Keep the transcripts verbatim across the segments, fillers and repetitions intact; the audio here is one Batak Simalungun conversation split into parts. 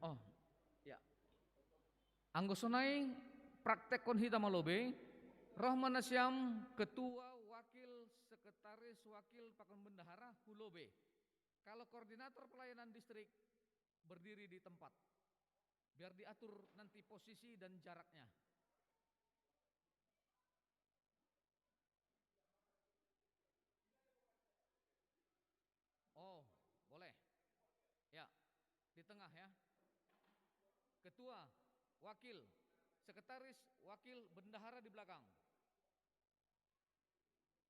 Oh, ya. Anggo sonai praktek on hita malobe, roh ma nasiam ketua, wakil, sekretaris, wakil, pakon bendahara, hu lobe. Kalau koordinator pelayanan distrik, berdiri di tempat. Biar diatur nanti posisi dan jaraknya. Oh, boleh. Ya, di tengah ya. Ketua, wakil, sekretaris, wakil, bendahara di belakang.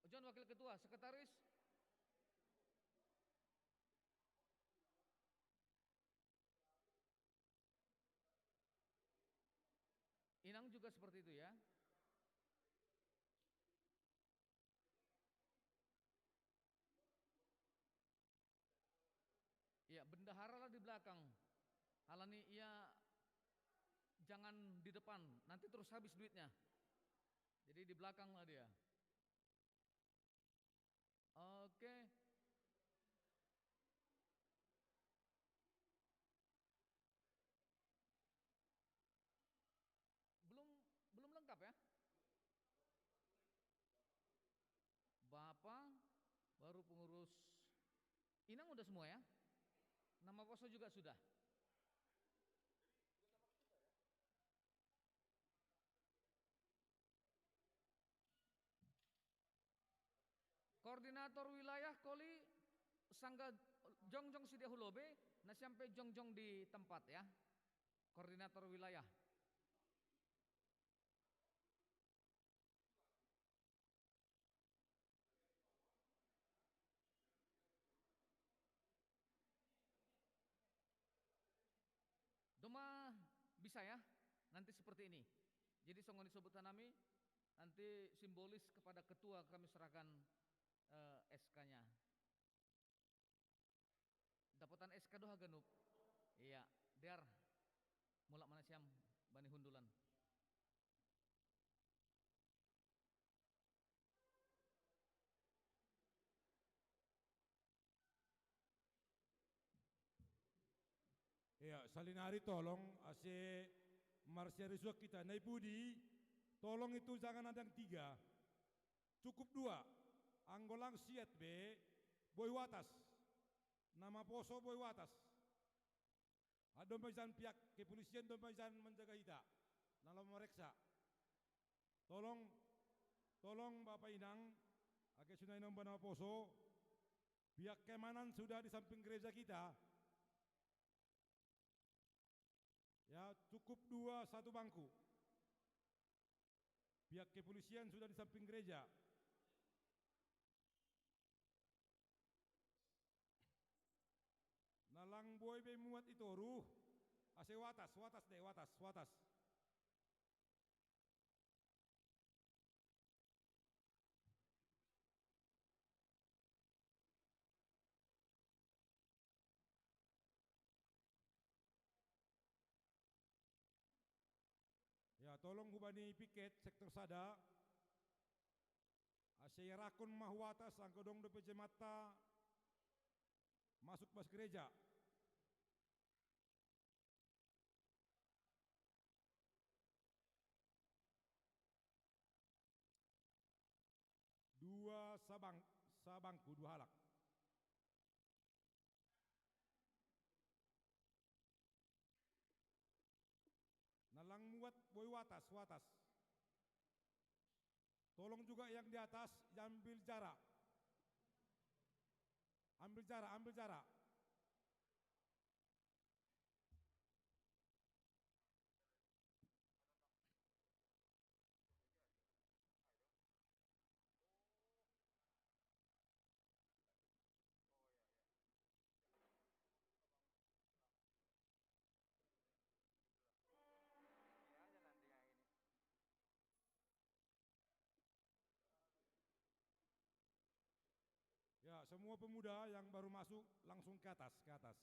John, wakil ketua, sekretaris. Inang juga seperti itu ya. Ya, bendaharalah di belakang. Alani ia jangan di depan, nanti terus habis duitnya. Jadi di belakanglah dia. Oke. Belum belum lengkap ya? Bapak, baru pengurus. Inang udah semua ya? Nama poso juga sudah. Koordinator wilayah koli, sangga jongjong si dia hu lobe, nasiam pe jongjong di tempat ya. Koordinator wilayah. Doma bisa ya, nanti seperti ini. Jadi songon disebut nami, nanti simbolis kepada ketua kami serahkan eh, S K-nya. Dapotan S K do haganup. Iya, dear. Mulak ma nasiam bani hundulan. Iya, salinari tolong ase marsiari suak kita. Na i pudi, tolong itu jangan ada yang tiga. Cukup dua. Anggo lang siat be, boi watas. Na maposo boi watas. Adong ma ijan pihak kepolisian, adong ma ijan manjaga hita. Na laho mareksa. Tolong, tolong Bapak Inang, age sonai na umbahen na maposo, pihak keamanan sudah di samping gereja kita. Ya, cukup dua satu bangku. Pihak kepolisian sudah di samping gereja. Na lang boi be muat i toru, ase watas, watas de, watas, watas. Ya, tolong hubani piket sektor sada, ase iarahon ma hu atas anggo dong dope jemaat masuk bas gereja. Dua sabang, sabangku dua halak. Na lang muat boi watas, watas. Tolong juga yang di atas ambil jarak. Ambil jarak, ambil jarak. Ya, semua pemuda yang baru masuk langsung ke atas, ke atas.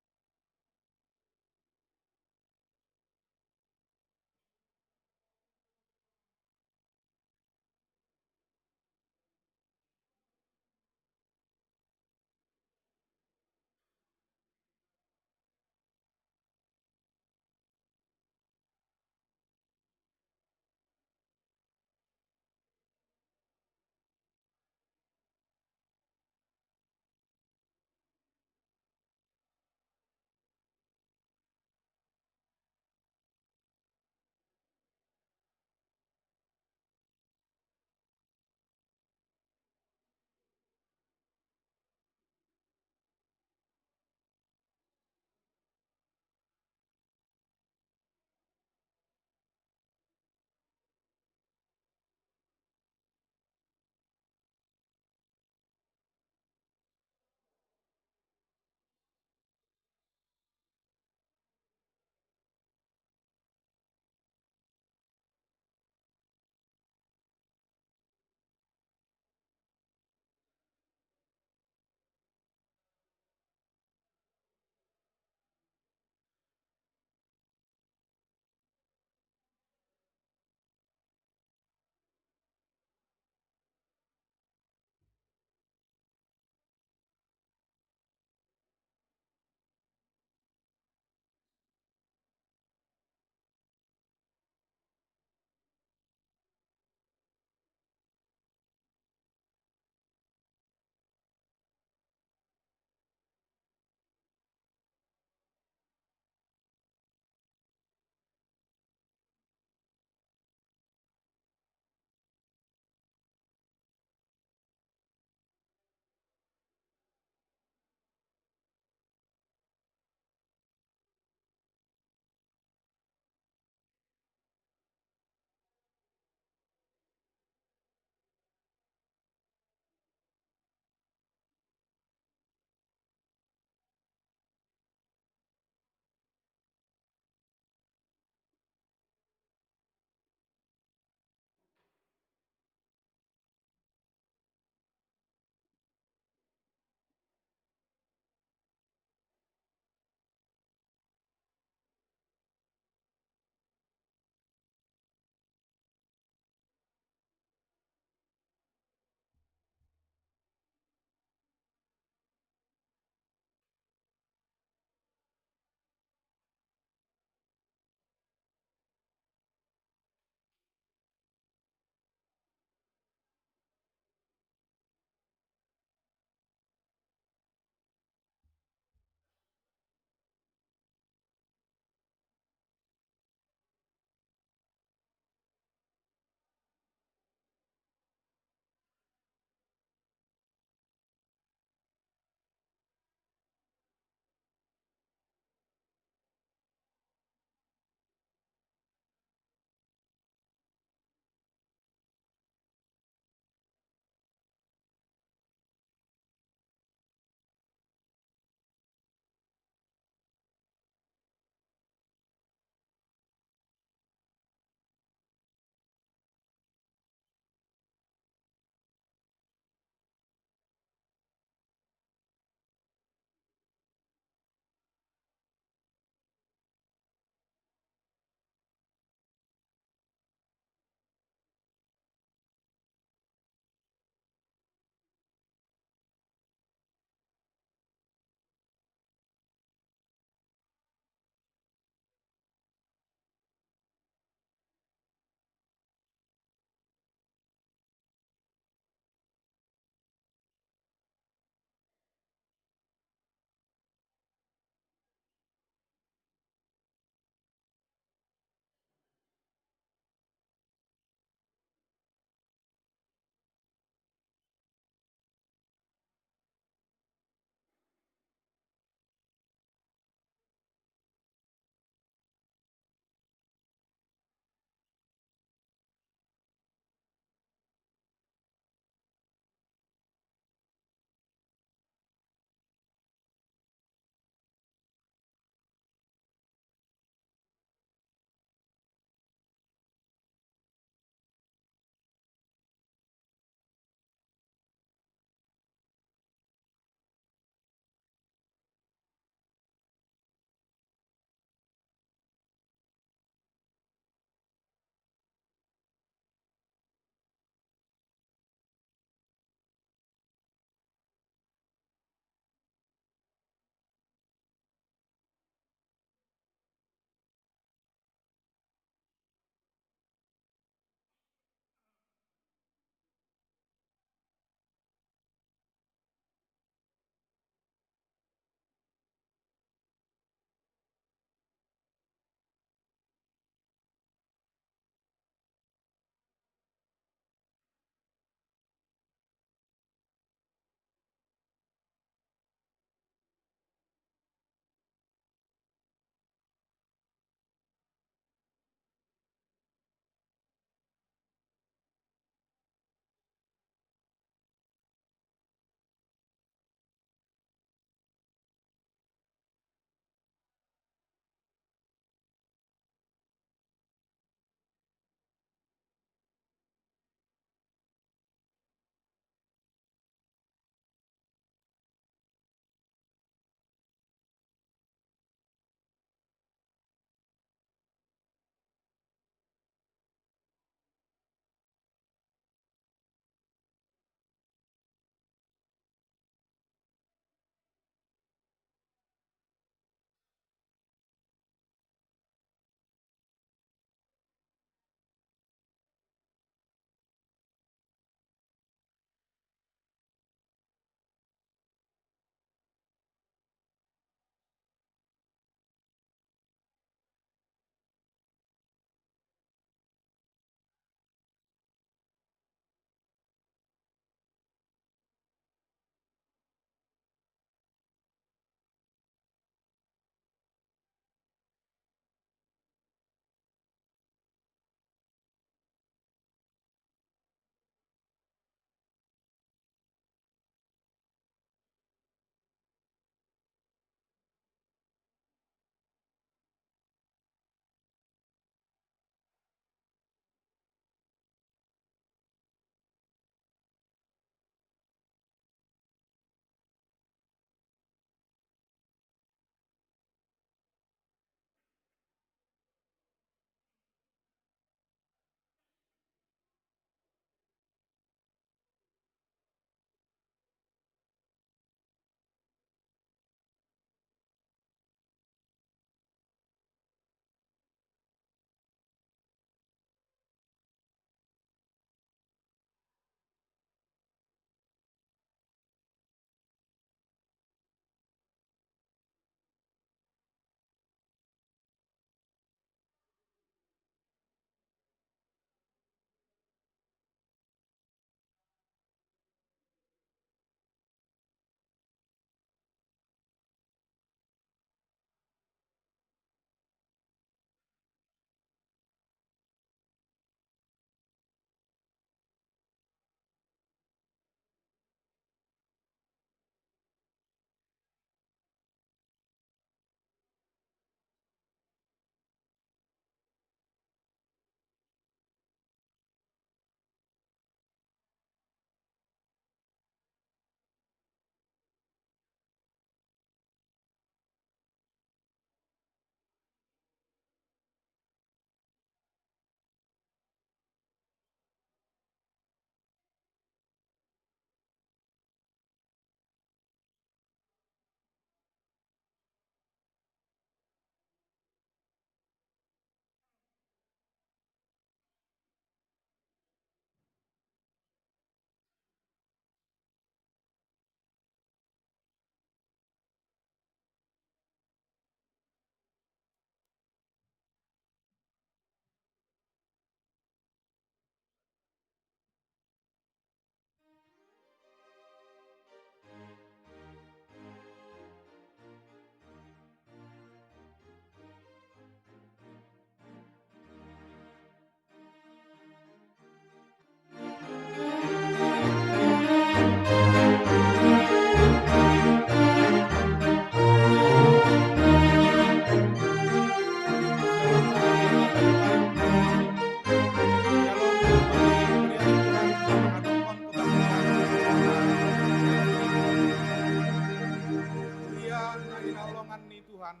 Tuhan.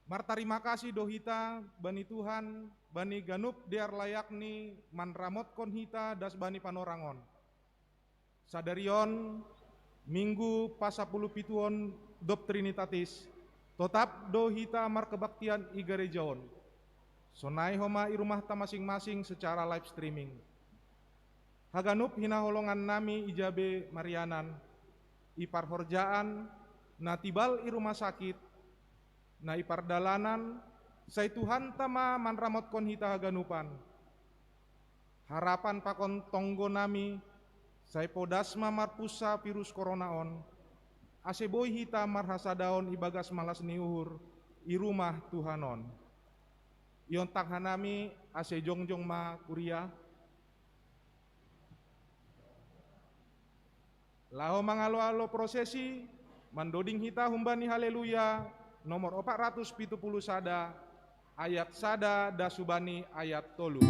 Martarima kasih do hita bani Tuhan, bani ganup dear layakni manramotkon hita das bani panorangon. Sadarion, Minggu pasapuluh pituon dob Trinitatis, totap do hita markebaktian i garejaon. Sonai homa i rumahta masing-masing secara live streaming. Haganup hinaholongan nami i jabe marianan, i parhorjaan, na tibal i rumah sakit, na i pardalanan, sai Tuhanta ma manramotkon hita haganupan. Harapan pakon tonggo nami, sai podas ma marpunsa virus korona on, ase boi hita marhasadaon ibagas malas ni uhur i rumah Tuhan on. Iontak hanami ase jongjong ma kuria. Laho mangalo-alo prosesi, mandoding hita humbani Haleluya nomor opat ratus pitu puluh sada, ayat sada das hubani ayat tolu.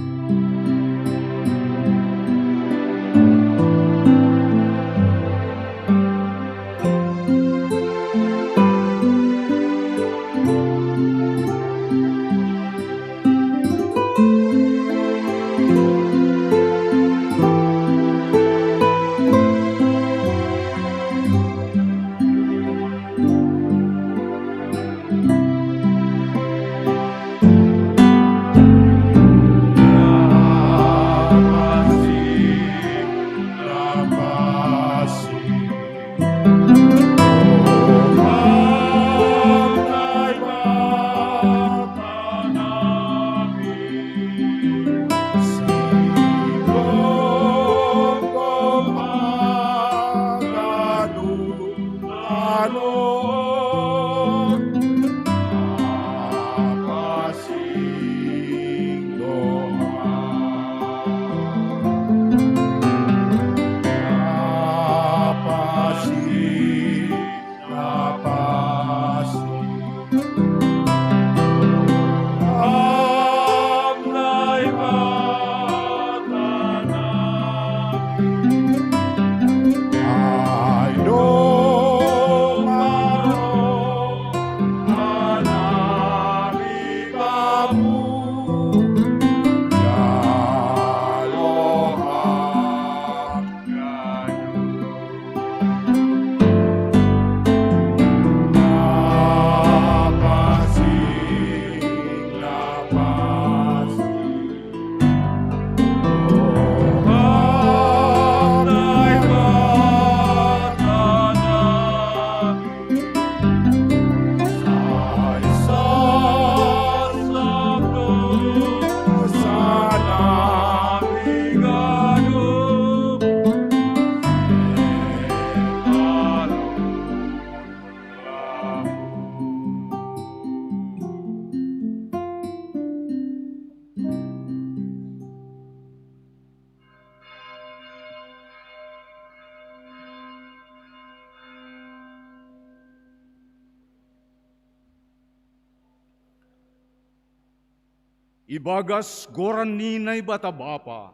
Ibagas goran ni Naibata Bapa,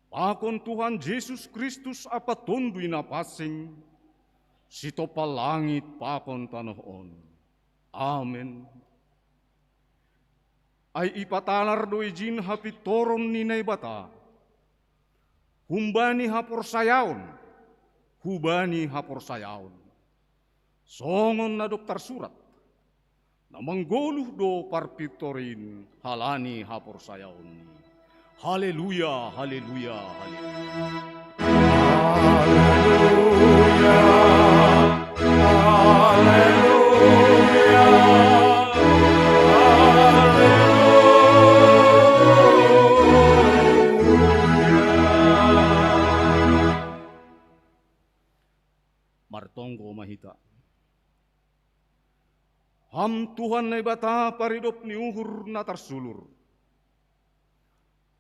pakon Tuhan Jesus Kristus ampa Tonduy Napansing, sitompa langit pakon tanoh on. Amen. Ai ipatalar do ijin hapintoron ni Naibata, humbani haporsayaon, hubani haporsayaon. Songon na dob tarsurat, na manggoluh do parpintor in halani haporsayaonni. Haleluya, haleluya, haleluya. Haleluya, haleluya, haleluya. Martonggo ma hita. Ham Tuhan Naibata paridop ni uhur na tarsulur.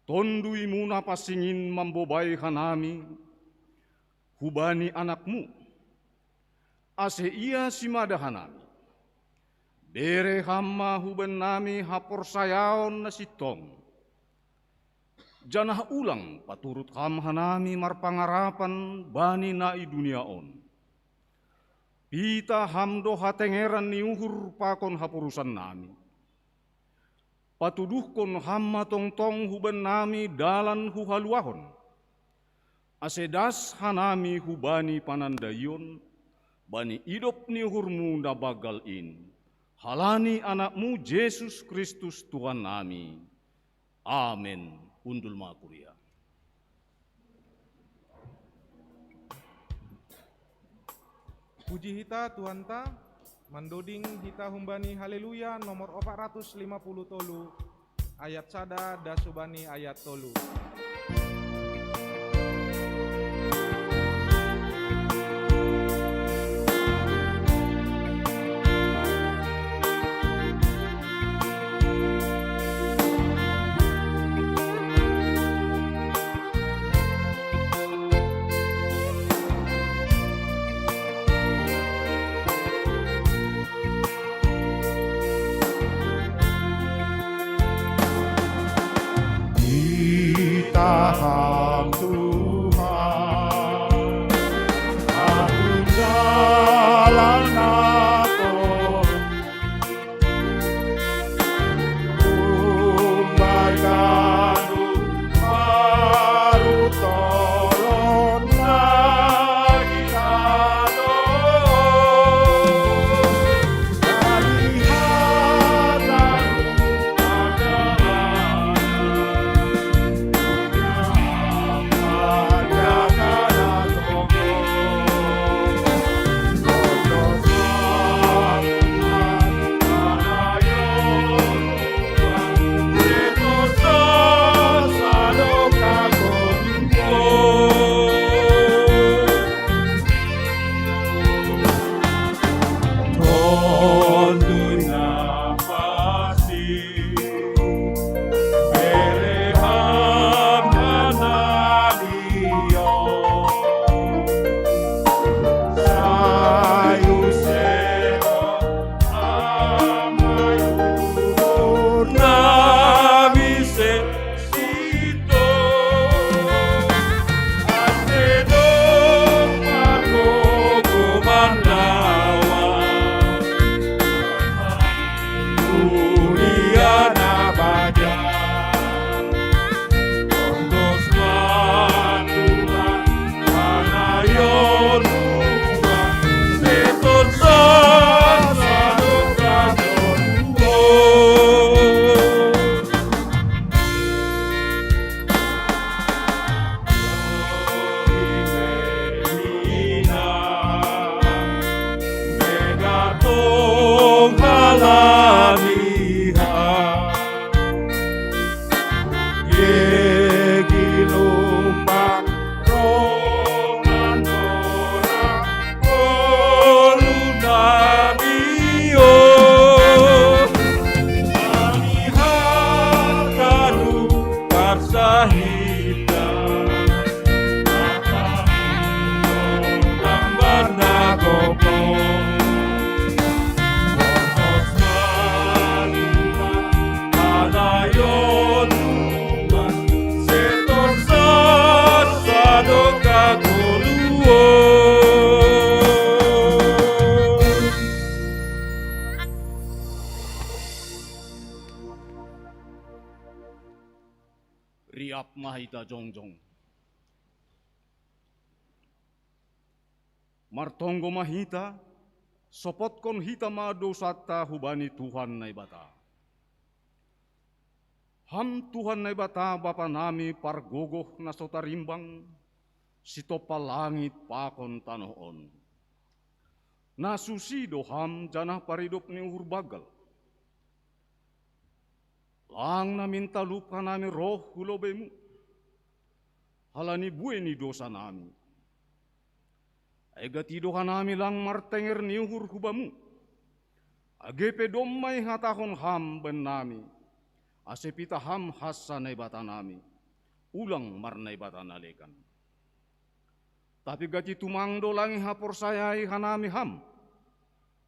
Tonduy-Mu Napansing in mambobai hanami, hubani Anak-Mu, ase Ia simada hanami. Bere Ham ma hubannami haporsayaon na sintong. Janah ulang paturut Ham hanami marpangarapan bani na i dunia on. Pita Ham do hatengeran ni uhur pakon haporusan nami. Patuduhkon Ham ma tongtong hubannami dalan huhaluahon, ase das hanami hubani panandaion, bani idop ni uhurMu na banggal in, halani AnakMu Jesus Kristus Tuhannami. Amen. Hundul ma kuria. Puji hita Tuhanta, mandoding hita humbani Haleluya nomor opat ratus lima puluh tolu, ayat sada das hubani ayat tolu. Ditahan Tuhan, aku jalan na tolu. Riap ma hita jongjong. Martonggo ma hita, sopotkon hita ma dousanta hubani Tuhan Naibata. Ham Tuhan Naibata, Bapa nami pargogoh na so tarimbang, sitompa langit pakon tanoh on. Na susi do Ham janah paridop ni uhur banggal. Lang namin talup hanami roh hu lobeiMu, halani buei ni dousa nami. Ai gati do hanami lang martenger ni uhur hu Bamu, age pe domma ihatahon Ham bannami, ase pitah Ham hansa Naibata nami, ulang marnaibata na legan. Tapi gati tumang do lang ihaporsayai hanami Ham,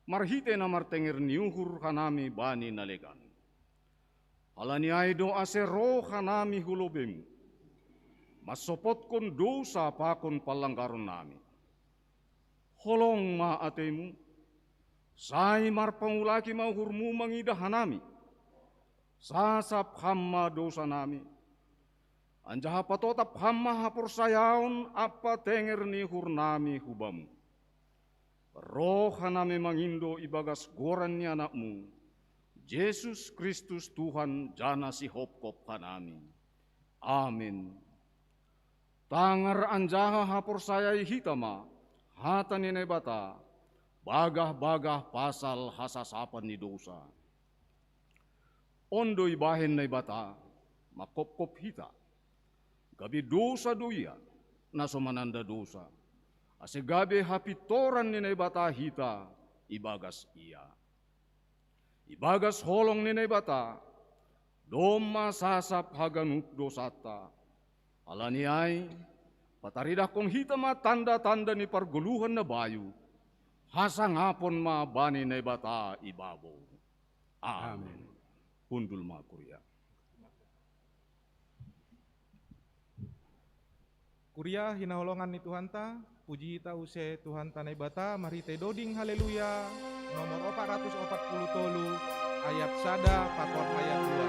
marhitei na martenger ni uhur hanami bani na legan. Halani ai do ase roh hanami hu lobeiMu, mansopotkon dousa pakon panlanggaron nami. Holong ma atemu, sai marpangulaki ma uhurmu mangidah hanami. Sasap Ham ma dousanami, anjaha patotap Ham ma haporsayaon ampa tenger ni uhurnami hu Bamu. Roh hanami mangindo ibagas goran ni Anakmu, Jesus Kristus Tuhan, jana sihopkop hanami. Amin. Tangar anjaha haporsayai hita ma hata ni Naibata, bagah-bagah pasal hasasapan ni dousa. On do ibahen Naibata, mangkopkop hita. Gabe dousa do Ia, na so mananda dousa. Ase gabe hapintoran ni Naibata hita ibagas Ia. Ibagas holong ni Naibata, domma sasap haganup dousanta. Ala ni ai, pataridahkon hita ma tanda-tanda ni pargoluhan na bayu, hasangapon ma bani Naibata ibabou. Amin. Amin. Hundul ma kuria. Kuria hinaholongan ni Tuhanta, puji hita use Tuhanta Naibata, marhitei doding Haleluya, nomor opat ratus opat puluh tolu, ayat sada pakon ayat dua.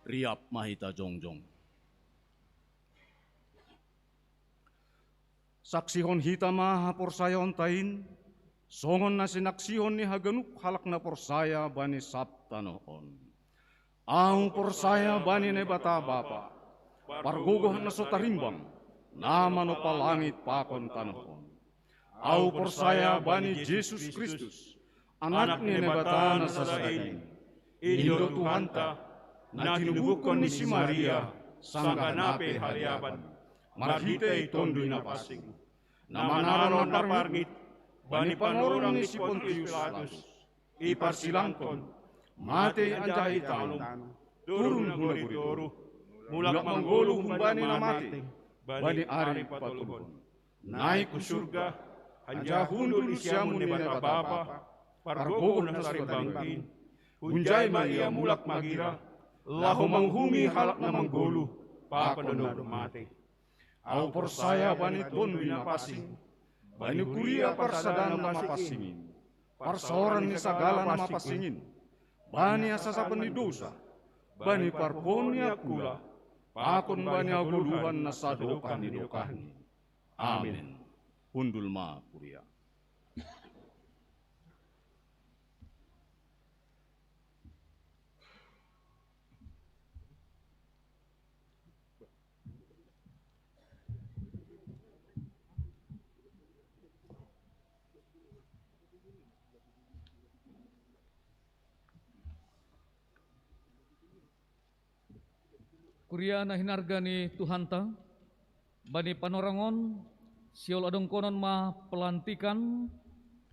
Riap ma hita jongjong. Saksihon hita ma haporsayaonta in, songon na sinaksihon ni haganup halak na porsaya bani sab tanoh on. Ahu porsaya bani Naibata Bapa, Pargogoh na so tarimbang, na manompa langit pakon tanoh on. Au porsaya bani Jesus Kristus, Anak ni Naibata na sasada in, Indo Tuhanta, na tinubuhkon ni si Maria, sanggah na pe haleaban, marhitei Tonduy Napansing, na manaron na parngit bani panorang ni si Pontius Pilatus, iparsilangkon, matei anjaha itanum, turun hu nagori toruh, mulak manggoluh humbani na matei, bani ari patoluhon, naik hu surga, anjaha hundul hu siamun ni Naibata Bapa, pargogoh na sarimbanggi in. Hunjai ma Ia mulak magira, laho manguhumi halak na manggoluh pakon na dob mate. Au porsaya bani Tonduy Napansing, bani kuria parsadaan na mapansing in, parsaoran ni sagala na mapansing in, bani hasasapon ni dousa, bani parpuhoon ni angkula, pakon bani hagoluhan na sadokah ni dokahni. Amen. Hundul ma kuria. Kuria na hinarga ni Tuhanta, bani panorang on, siol adongkonon ma pelantikan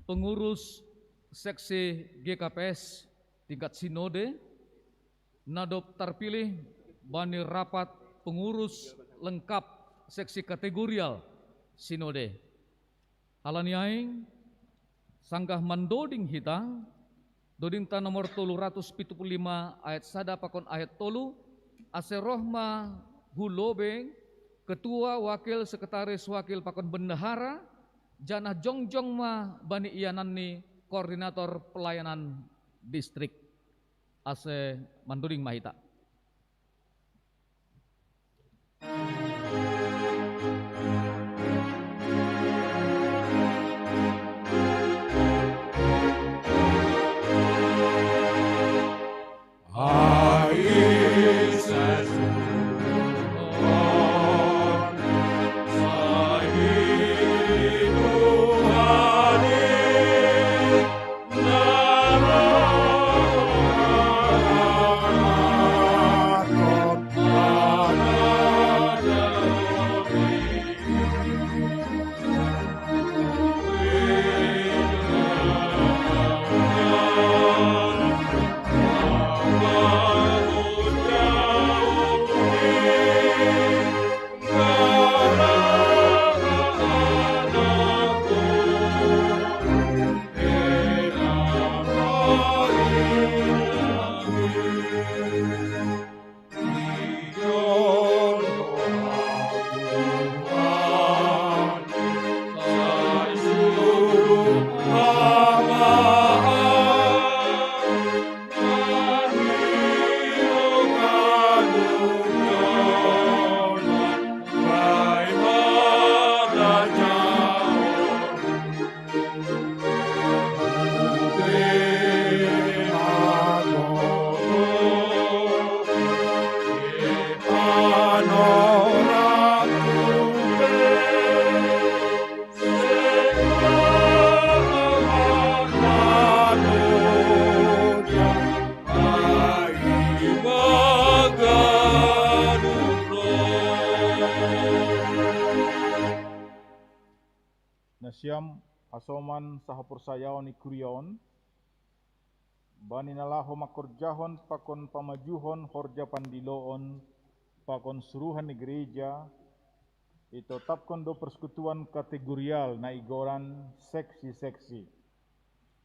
pengurus seksi G K P S tingkat sinode, na dob tarpilih bani rapat pengurus lengkap seksi kategorial sinode. Ala ni ai, sanggah mandoding hita, dodingta nomor tolu ratus pitu puluh lima ayat sada pakon ayat tolu, ase roh ma hu lobei ketua, wakil, sekretaris, wakil pakon bendahara, janah jongjong ma bani iananni koordinator pelayanan distrik. Ase mandoding ma hita. Nasiam hasoman sahaporsayaon i kuria on, bani na laho mangkorjahon pakon pamajuhon horja pandiloon pakon suruhan ni gereja, itotapkon do persekutuan kategorial na igoran seksi-seksi.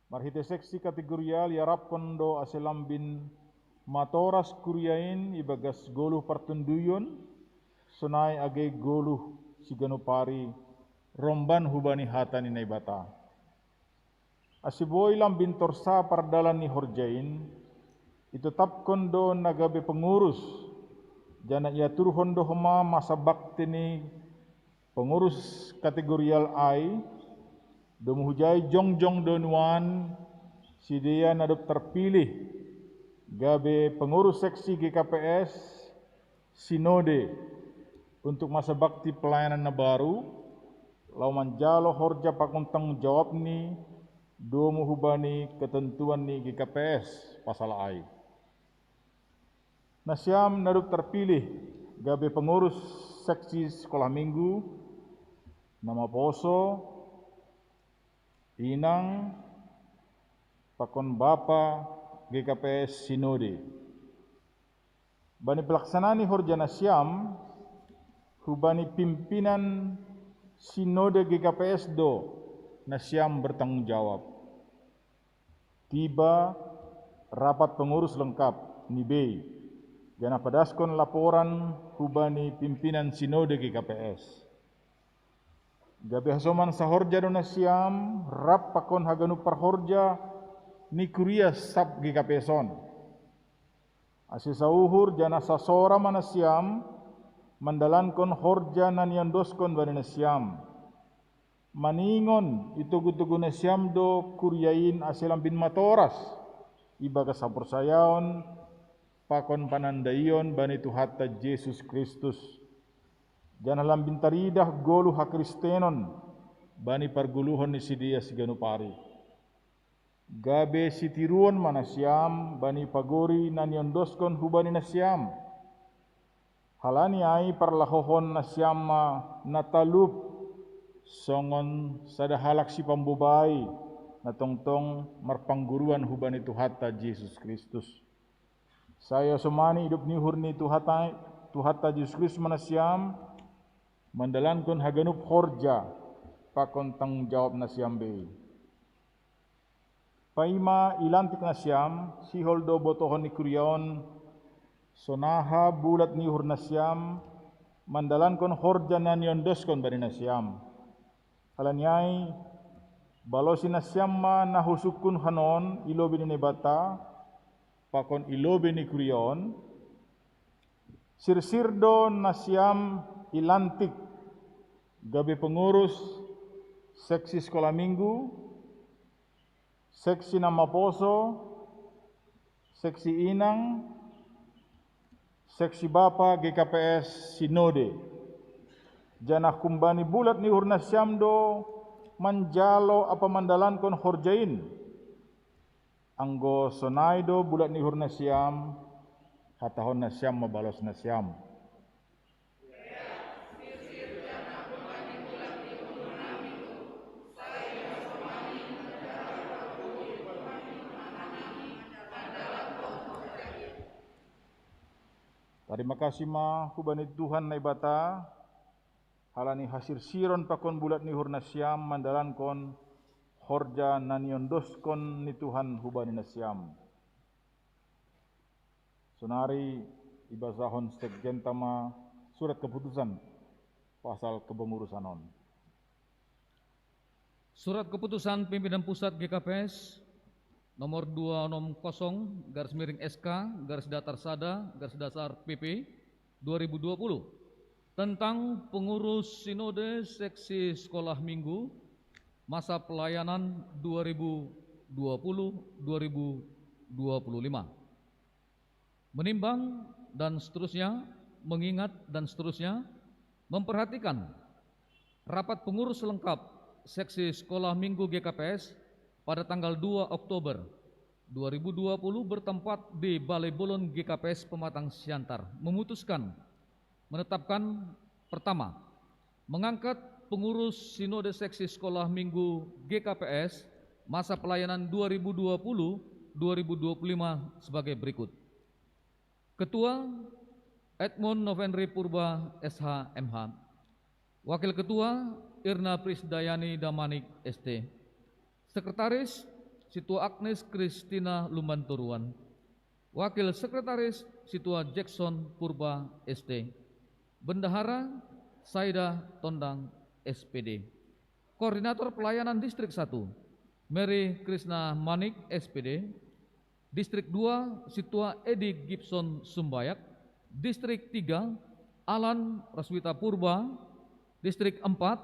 Marhitei seksi kategorial iarapkon do ase lambin matoras kuria in ibagas goluh partonduyon, sonai age goluh siganup ari romban hubani hata ni Naibata. Ase boi lambin torsa pardalan ni horja in, itotapkon do na gabe pengurus, janah iaturhon do homa masa bakti ni pengurus kategorial ai, domu hujai jongjong do nuan sidea na dob tarpilih gabe pengurus seksi G K P S, sinode untuk masa bakti pelayanan na baru, laho manjalo horja pakon tanggung jawabni domu hubani ketentuan ni G K P S pasal ai. Nasiam na dob terpilih gabe pengurus seksi sekolah minggu, na maposo, inang, pakon bapa G K P S Sinode. Bani pelaksanaan ni horja nasiam, hubani pimpinan Sinode G K P S do nasiam bertanggung jawab. Tiba rapat pengurus lengkap ni bei, janah padaskon laporan hubani pimpinan Sinode G K P S. Gabe hasoman sahorja do nasiam, rap pakon haganup parhorja ni kuria sab G K P S on. Ase sauhur janah sasora ma nasiam mandalankon horja na niondoskon bani nasiam. Maningon itogu-togu nasiam do kuria in ase lambin matoras ibagas haporsayaon pakon panandaion bani Tuhanta Jesus Kristus, janah lambin taridah goluh hakristenon bani pargoluhon ni sidea siganup ari. Gabe sitiruon ma nasiam bani pagori na niondoskon hubani nasiam. Halani ai parlahohon nasiam ma na talup songon sada halak sipambobai na tongtong marpangguruan hubani Tuhanta Jesus Kristus. Sai asomani idop ni uhur ni Tuhanta, Tuhanta Jesus Kristus ma nasiam mandalankon haganup horja pakon tanggung jawab nasiam bei. Paima ilantik nasiam, sihol do botohon ni kuria on sonaha bulat ni uhur nasiam mandalankon horja na niondoskon bani nasiam. Halani ai, balosi nasiam ma na husungkun hanon i lobei ni Naibata pakon i lobei ni kuria on. Sirsir do nasiam ilantik gabe pengurus seksi sekolah minggu, seksi na maposo, seksi inang, seksi bapa G K P S Sinode. Janah humbani bulat ni uhur nasiam do manjalo ampa mandalankon horja in. Anggo sonai do bulat ni uhur nasiam, hatahon nasiam ma balos nasiam. Tarima kasih ma hubani Tuhan Naibata, halani hasirsiron pakon bulat ni uhur nasiam mandalankon horja na niondoskon ni Tuhan hubani nasiam. Sonari ibasahon sekjenta ma surat keputusan pasal kepengurusan on. Surat keputusan pimpinan pusat G K P S nomor dua onom kosong garis miring S K garis datar sada garis datar P P dua ribu dua puluh tentang pengurus sinode seksi sekolah minggu masa pelayanan dua ribu dua puluh dua ribu dua puluh lima. Menimbang dan seterusnya, mengingat dan seterusnya, memperhatikan rapat pengurus lengkap seksi sekolah minggu G K P S pada tanggal dua Oktober dua ribu dua puluh bertempat di Balai Bolon G K P S Pematang Siantar memutuskan menetapkan, pertama, mengangkat pengurus Sinode Seksi Sekolah Minggu G K P S masa pelayanan dua ribu dua puluh dua ribu dua puluh lima sebagai berikut. Ketua, Edmund Novendri Purba, S H, M H. Wakil Ketua, Irna Prisdayani Damanik, S T. Sekretaris, Situa Agnes Kristina Lumbantoruan. Wakil Sekretaris, Situa Jackson Purba, S T. Bendahara, Saida Tondang, S P D. Koordinator Pelayanan Distrik satu, Mary Krisna Manik, S P D. Distrik dua, Situa Edi Gibson Sumbayak. Distrik tiga, Alan Roswita Purba. Distrik empat,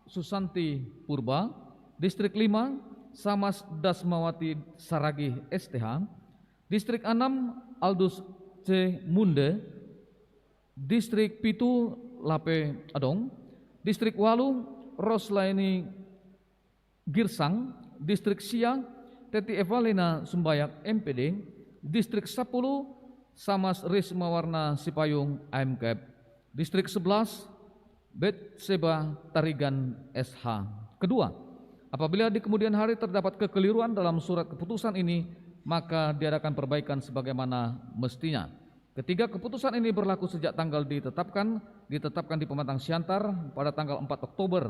Susanti Purba. Distrik lima, Samas Dasmawati Saragih, S T H. Distrik enam, Aldus C Munde. Distrik pitu, Lape Adong. Distrik walu, Roslaini Girsang, Distrik Sia, Teti Evalina Sumbayak, M P D, Distrik sepuluh, Samas Risma Warna Sipayung, A M K P, Distrik sebelas, Betseba Tarigan, S H. Kedua, apabila di kemudian hari terdapat kekeliruan dalam surat keputusan ini, maka diadakan perbaikan sebagaimana mestinya. Ketiga, keputusan ini berlaku sejak tanggal ditetapkan, ditetapkan di Pematang Siantar pada tanggal empat Oktober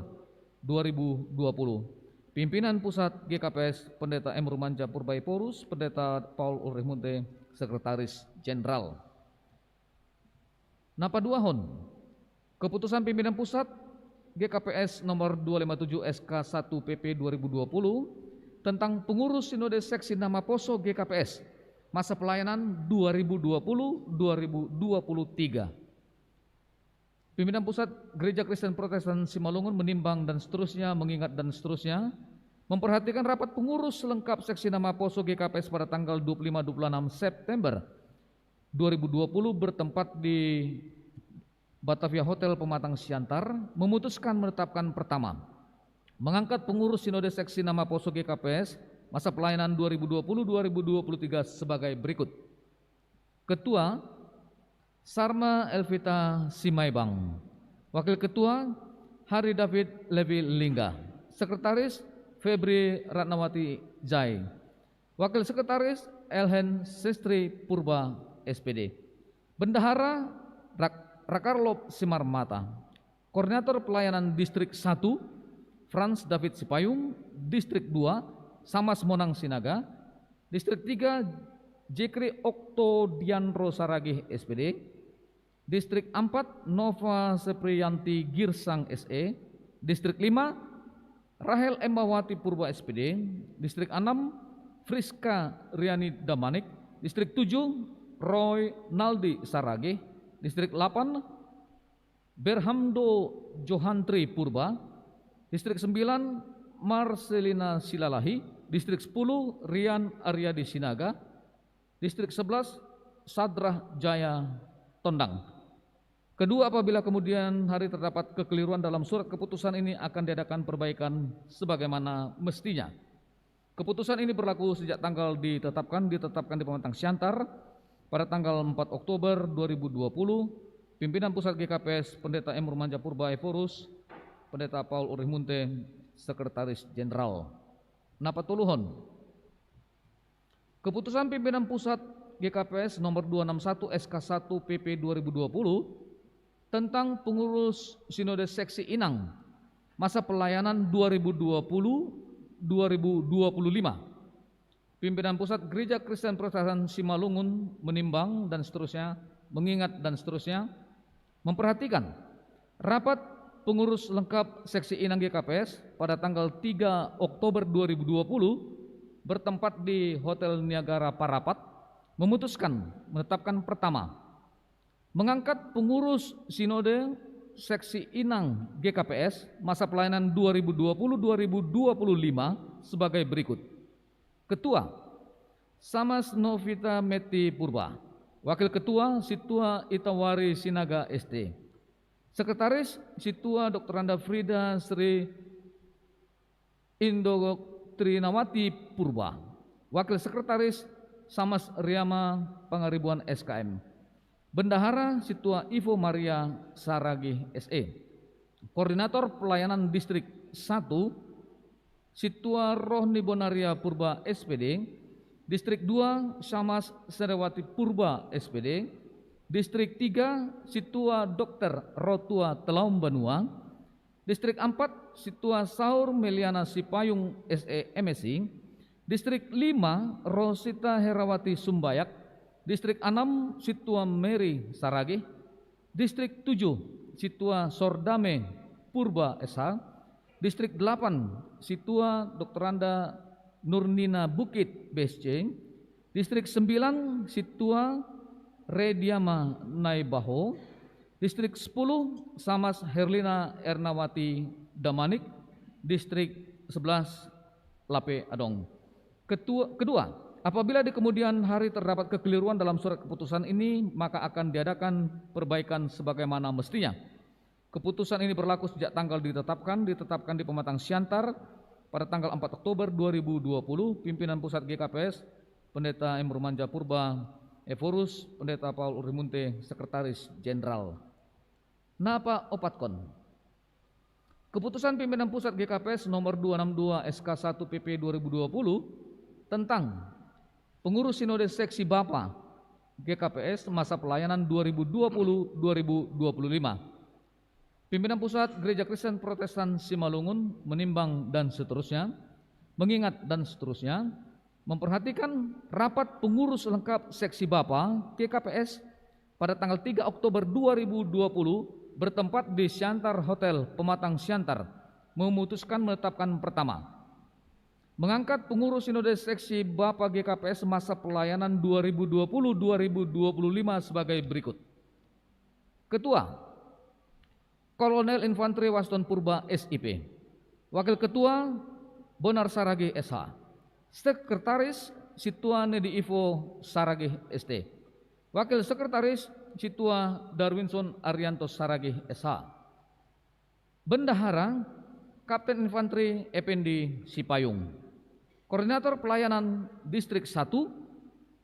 dua ribu dua puluh. Pimpinan Pusat G K P S, Pendeta M Rumanja Purba Ephorus, Pendeta Paul Ulrich Munte, Sekretaris Jenderal. Napa duahon? Keputusan Pimpinan Pusat G K P S nomor dua lima tujuh S K satu P P dua ribu dua puluh tentang pengurus Sinode Seksi Nama Poso G K P S, masa pelayanan dua ribu dua puluh dua ribu dua puluh tiga. Pimpinan Pusat Gereja Kristen Protestan Simalungun menimbang dan seterusnya, mengingat dan seterusnya, memperhatikan rapat pengurus lengkap Seksi Nama Poso G K P S pada tanggal dua puluh lima dua puluh enam September dua ribu dua puluh bertempat di Batavia Hotel Pematang Siantar, memutuskan menetapkan: pertama, mengangkat pengurus Sinode Seksi Nama Poso G K P S masa pelayanan dua ribu dua puluh dua ribu dua puluh tiga sebagai berikut. Ketua, Sarma Elvita Simaibang. Wakil Ketua, Hari David Levi Lingga. Sekretaris, Febri Ratnawati Jai. Wakil Sekretaris, Elhen Sestri Purba, S P D. Bendahara, Rak-, Rakarlop Simarmata. Koordinator Pelayanan Distrik satu, Frans David Sipayung. Distrik dua, Samas Monang Sinaga. Distrik tiga, Jekri Okto Dianro Saragih, S P D. Distrik empat, Nova Seprianti Girsang, S E. Distrik lima, Rahel Embawati Purba, S P D. Distrik enam, Friska Riani Damanik. Distrik tujuh, Roy Naldi Saragih. Distrik delapan, Berhamdo Johantri Purba. Distrik sembilan, Marcelina Silalahi. Distrik sepuluh, Rian Aryadi Sinaga. Distrik sebelas, Sadrah Jaya Tondang. Kedua, apabila kemudian hari terdapat kekeliruan dalam surat keputusan ini, akan diadakan perbaikan sebagaimana mestinya. Keputusan ini berlaku sejak tanggal ditetapkan, ditetapkan di Pematang Siantar pada tanggal empat Oktober dua ribu dua puluh. Pimpinan Pusat G K P S, Pendeta M Rumanja Purba Ephorus, Pendeta Paul Ulrich Munte, Sekretaris Jenderal. Napa tuluhon? Keputusan Pimpinan Pusat G K P S nomor dua enam satu S K satu P P dua ribu dua puluh tentang pengurus Sinode Seksi Inang masa pelayanan dua ribu dua puluh dua ribu dua puluh lima. Pimpinan Pusat Gereja Kristen Protestan Simalungun menimbang dan seterusnya, mengingat dan seterusnya, memperhatikan rapat pengurus lengkap Seksi Inang G K P S pada tanggal tiga Oktober dua ribu dua puluh bertempat di Hotel Niagara Parapat, memutuskan menetapkan: pertama, mengangkat pengurus Sinode Seksi Inang G K P S masa pelayanan dua ribu dua puluh dua ribu dua puluh lima sebagai berikut. Ketua, Samas Novita Meti Purba. Wakil Ketua, Situa Itawari Sinaga, S T. Sekretaris, Situa Doktoranda Frida Sri Indotrinawati Purba. Wakil Sekretaris, Samas Riama Pangaribuan, S K M. Bendahara, Situa Ivo Maria Saragih, S E. Koordinator Pelayanan Distrik satu, Situa Rohni Bonaria Purba, S P D. Distrik dua, Samas Serewati Purba, S P D. Distrik tiga, Situa Dokter Rotua Telaum Banua. Distrik empat, Situa Saur Meliana Sipayung, S E, M Si. Distrik lima, Rosita Herawati Sumbayak. Distrik enam, Situa Mary Saragih. Distrik tujuh, Situa Sordame Purba, S H. Distrik delapan, Situa Doktoranda Nurnina Bukit, B S C. Distrik sembilan, Situa Rediama Naibaho. Distrik sepuluh, Samas Herlina Ernawati Damanik. Distrik sebelas, Lape Adong. Ketua, kedua, apabila di kemudian hari terdapat kekeliruan dalam surat keputusan ini, maka akan diadakan perbaikan sebagaimana mestinya. Keputusan ini berlaku sejak tanggal ditetapkan, ditetapkan di Pematang Siantar pada tanggal empat Oktober dua ribu dua puluh, pimpinan pusat G K P S, Pendeta M Rumanja Purba Ephorus, Pendeta Paul Urimunte, Sekretaris Jenderal. Napa opatkon? Keputusan pimpinan pusat G K P S nomor dua enam dua S K satu P P dua ribu dua puluh tentang pengurus sinode seksi Bapa G K P S masa pelayanan dua ribu dua puluh dua ribu dua puluh lima. Pimpinan pusat Gereja Kristen Protestan Simalungun menimbang dan seterusnya, mengingat dan seterusnya, memperhatikan rapat pengurus lengkap seksi Bapa G K P S pada tanggal tiga Oktober dua ribu dua puluh bertempat di Siantar Hotel Pematang Siantar, memutuskan menetapkan: pertama, mengangkat pengurus sinode seksi Bapa G K P S masa pelayanan dua ribu dua puluh dua ribu dua puluh lima sebagai berikut. Ketua, Kolonel Infanteri Waston Purba, S I P. Wakil Ketua, Bonar Saragih, S H. Sekretaris, Situa Nedi Ivo Saragih, S T. Wakil Sekretaris, Situa Darwinson Arianto Saragih, S H. Bendahara, Kapten Infanteri Ependi Sipayung. Koordinator pelayanan Distrik satu,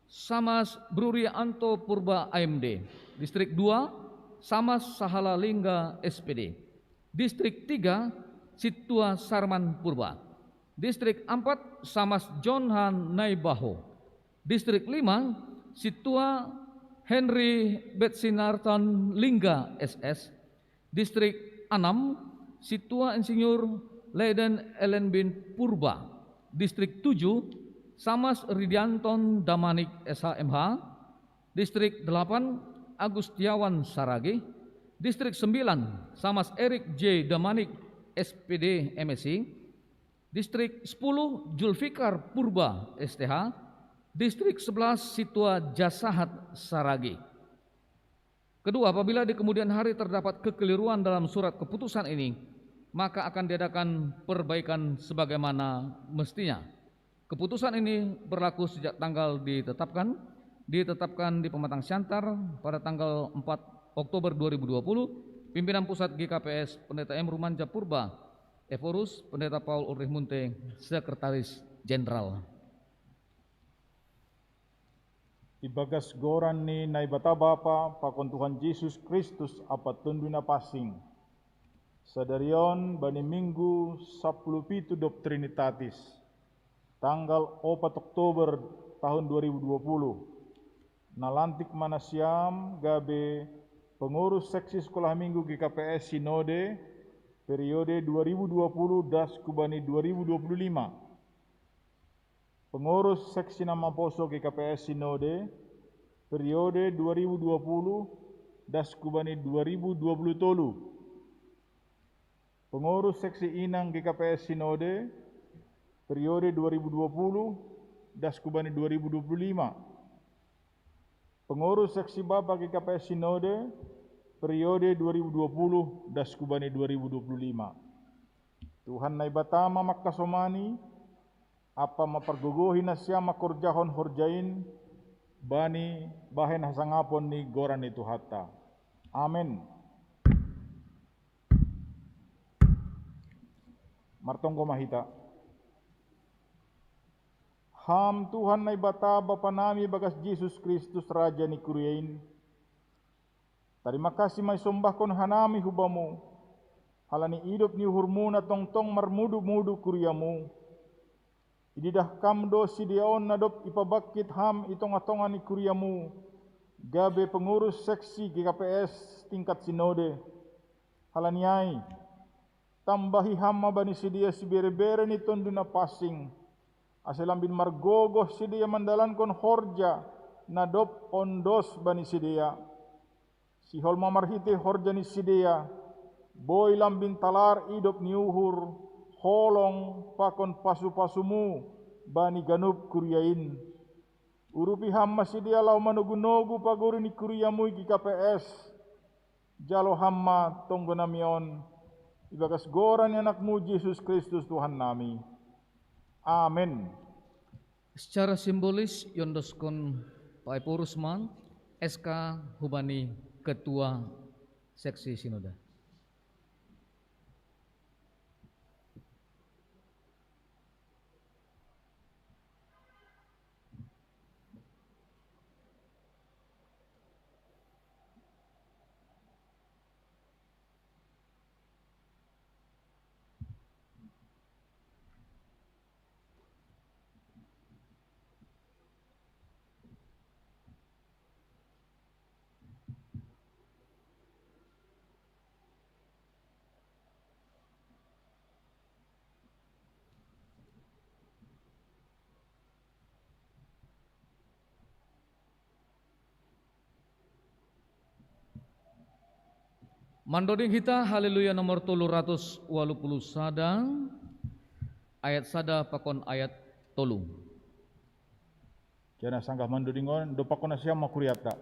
Samas Bruri Anto Purba, A M D. Distrik dua, Samas Sahala Lingga, S P D. Distrik tiga, Situa Sarman Purba. Distrik empat, Samas Johan Naibaho. Distrik lima, Situa Henry Betsinartan Lingga, S S. Distrik enam, Situa Insinyur Leiden Ellen bin Purba. Distrik tujuh, Samas Ridianton Damanik, S H M H. Distrik delapan, Agustiawan Saragih. Distrik sembilan, Samas Erik J Damanik, S P D, M S I. Distrik sepuluh, Julfikar Purba, S T H. Distrik sebelas, Situa Jasahat Saragih. Kedua, apabila di kemudian hari terdapat kekeliruan dalam surat keputusan ini, maka akan diadakan perbaikan sebagaimana mestinya. Keputusan ini berlaku sejak tanggal ditetapkan, ditetapkan di Pematang Siantar pada tanggal empat Oktober dua ribu dua puluh, pimpinan pusat G K P S, Pendeta M Rumanja Purba Ephorus, Pendeta Paul Ulrich Munte, Sekretaris Jenderal. Ibagas goran ni Naibata Bapa pakon Tuhan Jesus Kristus Ampa Tondu Napansing. Sadarion bani minggu sapuluh pitu dob Trinitatis, tanggal opat Oktober tahun dua ribu dua puluh. Nalantik ma nasiam gabe pengurus seksi sekolah minggu G K P S Sinode periode dua ribu dua puluh das kubani dua ribu dua puluh lima. Pengurus seksi na maposo G K P S Sinode periode dua ribu dua puluh das kubani dua ribu dua puluh tolu. Pengurus seksi inang G K P S Sinode periode dua ribu dua puluh das kubani dua ribu dua puluh lima. Pengurus seksi Bapa G K P S Sinode periode dua ribu dua puluh das kubani dua ribu dua puluh lima. Tuhan Naibata ma mangkasomani, ampa mampargogohi nasiam mangkorjahon horja in bani bahen hasangapon ni goran ni Tuhanta. Amen. Martonggo ma hita. Ham Tuhan Naibata Bapa nami bagas Jesus Kristus Raja ni kuria in, tarima kasih ma isombahkon hanami hu Bamu, halani idop ni uhurMu na tongtong marmudu-mudu kuriaMu. Ididah Kam do sidea on na dob ipabangkit Ham i tongah-tongah ni kuriaMu, gabe pengurus seksi G K P S tingkat sinode. Halani ai, tambahi Ham ma bani sidea sibere-bere ni Tondu Napansing, ase lambin margogoh sidea mandalankon horja na dob ondos bani sidea. Sihol ma marhitei horja ni sidea, boi lambin talar idop ni uhur, holong pakon pasu-pasuMu bani ganup kuria in. Urupi Ham ma sidea laho manogu-nogu pagori ni kuriaMu i G K P S. Jalo Ham ma tonggo nami on, ibagas goran ni AnakMu Jesus Kristus Tuhan nami. Amen. Secara simbolis iondoskon Pak Ephorus ma S K hubani Ketua Seksi Sinode. Mandoding hita Haleluya nomor tolu ratus walu puluh sada, ayat sada pakon ayat tolu. Kena sanggah mandodingon, do pakon nasiam ma kuriatta.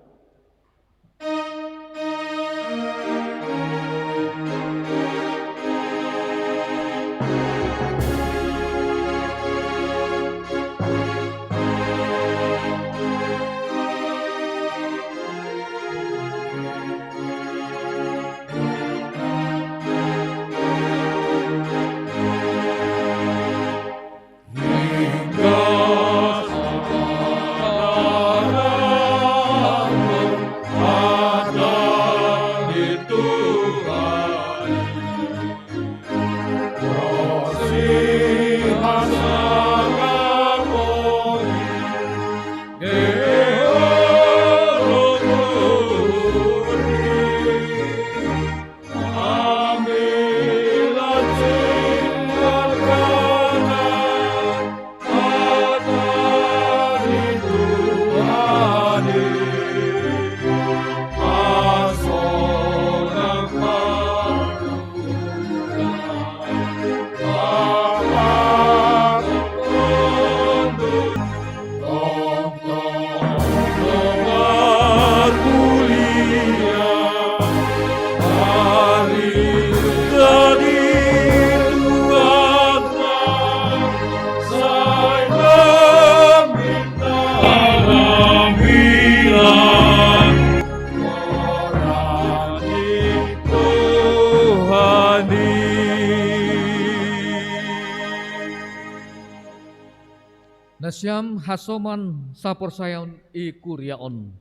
Nasiam hasoman saporsayaon i kuria on.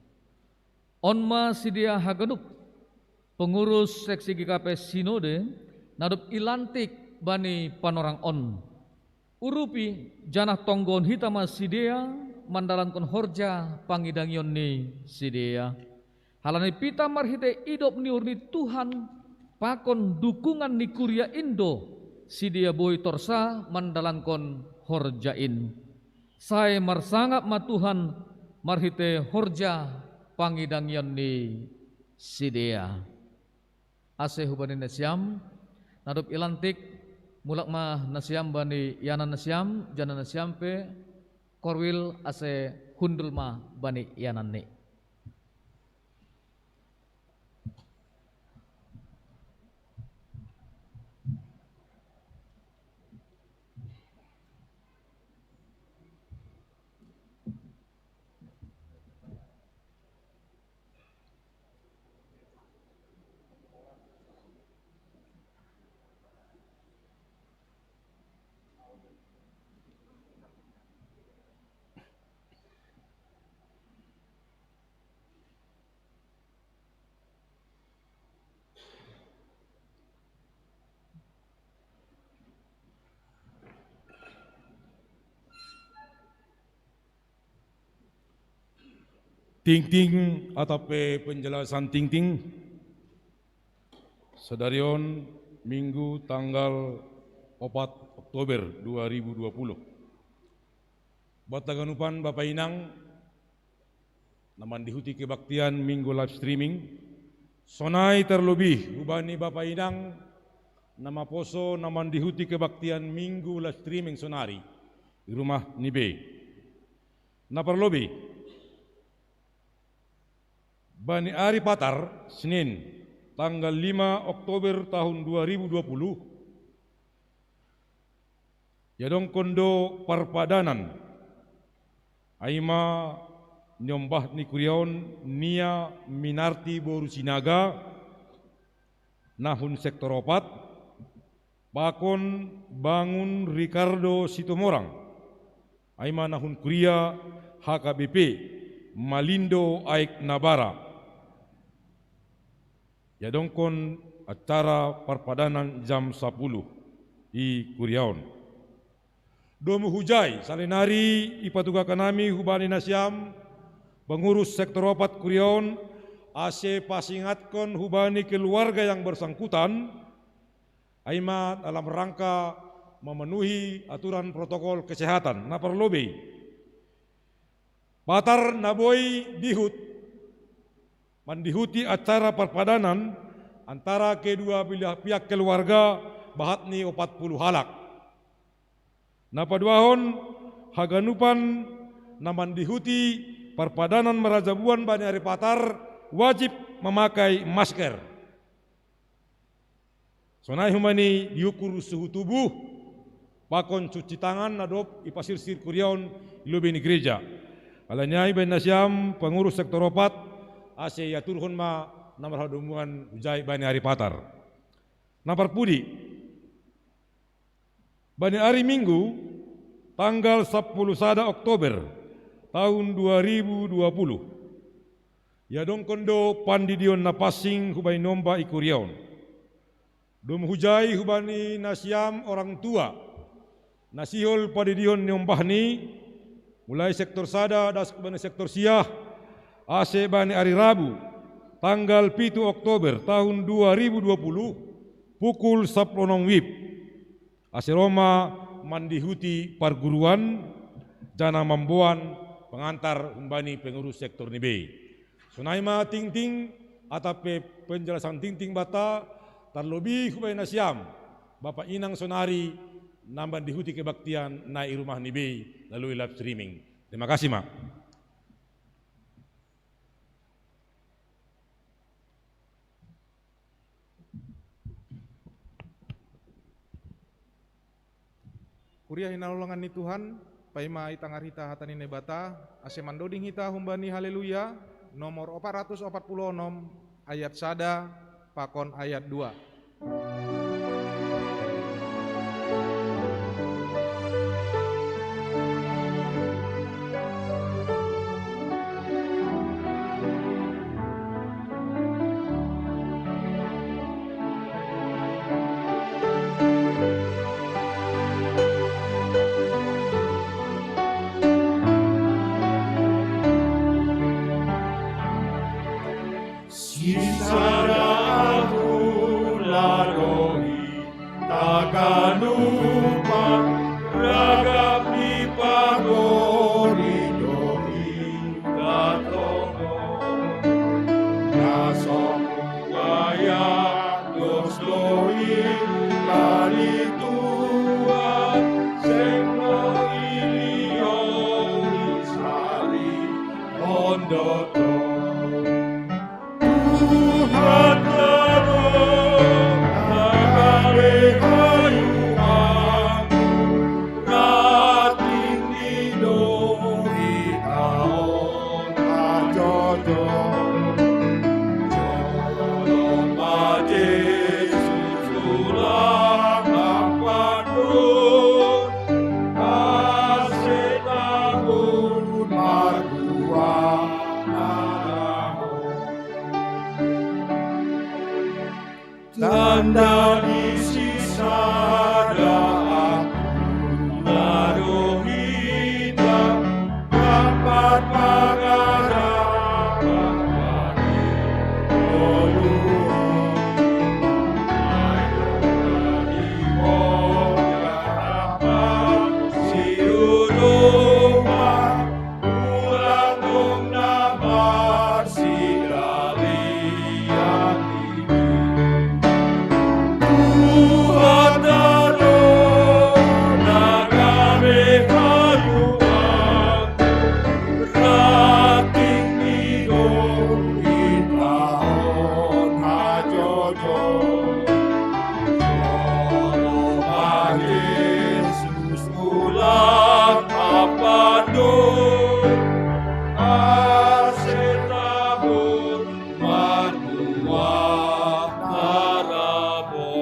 On ma sidea haganup pengurus seksi G K P Sinode na dob ilantik bani panorang on. Urupi janah tonggohon hita ma sidea mandalankon horja pangidangion ni sidea. Halani pitah marhitei idop ni uhur ni Tuhan pakon dukungan ni kuria in do sidea boi torsa mandalankon horja in. Sai marsangap ma Tuhan marhitei horja pangidangion ni sidea. Ase hubani nasiam, na dob ilantik, mulak ma nasiam bani ianan nasiam, janah nasiam pe korwil ase hundul ma bani iananni. Tingting atau pe penjelasan tingting, sadari on Minggu tanggal opat Oktober dua ribu dua puluh. Buat haganupan Bapa Inang, na mandihuti kebaktian Minggu live streaming, sonai terlebih hubani Bapa Inang na maposo na mandihuti kebaktian Minggu live streaming sonari di rumah ni be. Na parlobei, bani ari Patar, Senin, tanggal lima Oktober tahun dua ribu dua puluh, iadongkon do parpadanan, ai ma niombah ni kuria on Nia Minarti boru Sinaga, na hun sektor opat, pakon Bangun Ricardo Situmorang, ai ma na hun kuria H K B P Malindo Aek Nabara. Iadongkon acara parpadanan jam sapuluh i kuria on. Domu hujai, salinari ipatugakan hami hubani nasiam, pengurus sektor opat kuria on, ase pasingatkon hubani keluarga yang bersangkutan, ai ma dalam rangka memenuhi aturan protokol kesehatan. Na parlobei, Patar na boi dihut mandihuti acara parpadanan, Antara kedua belah pihak keluarga bahat ni opat puluh halak. Na paduahon, haganupan na mandihuti parpadanan marajabuan bani ari Patar wajib mamakai masker. Sonai humbani diukur suhu tubuh, pakon cuci tangan na dob ipasirsir kuria on i lobei ni gereja. Alani ai baen nasiam pengurus sektor opat, ase iaturhon ma na marhadomuan hujai bani ari Patar. Na parpudi, bani ari Minggu, tanggal sapuluh sada Oktober tahun dua ribu dua puluh, iadongkon do pandidion na pansing hubani nomba i kuria on. Domu hujai hubani nasiam orang tua, na sihol padidihon ni ombahni, mulai sektor sada das hubani sektor sia, ase bani ari Rabu, tanggal pitu Oktober tahun dua ribu dua puluh, pukul sapuluh onom wib, ase ro ma mandihuti parguruan, janah mamboan pengantar humbani pengurus sektor ni bei. Sonai ma tingting, atap pe penjelasan tingting banta, tarlobih hubani nasiam, Bapa inang sonari, na mandihuti kebaktian na i rumah ni bei, lalui live streaming. Terima kasih ma. Kuria hinaholongan ni Tuhan, paima itangar hita hata ni Naibata, ase mandoding hita humbani Haleluya, nomor opat ratus opat puluh onom, ayat sada, pakon ayat dua. Sisada aku ladoi taganupa ragam ni pagori doi katongo. Na so muaya dos doi kalitua seng doi liou isari ondoto. Tuhan tano, tagabe hayu aku, rating ni doi taon ajojo. Jolo ma Jesus ulang apando, ase tabun marbuah na daho. Tanda ni sisada aku, na dohita dapat mangarapan bani oluan. Ai dona di harapan siudupan, ulang dong na marsidalian. Tuhan tano, na gabe haluan, rating ni doi taon ajojo. Jolo ma Jesus ulang apando, ase tabun marbuah na daho.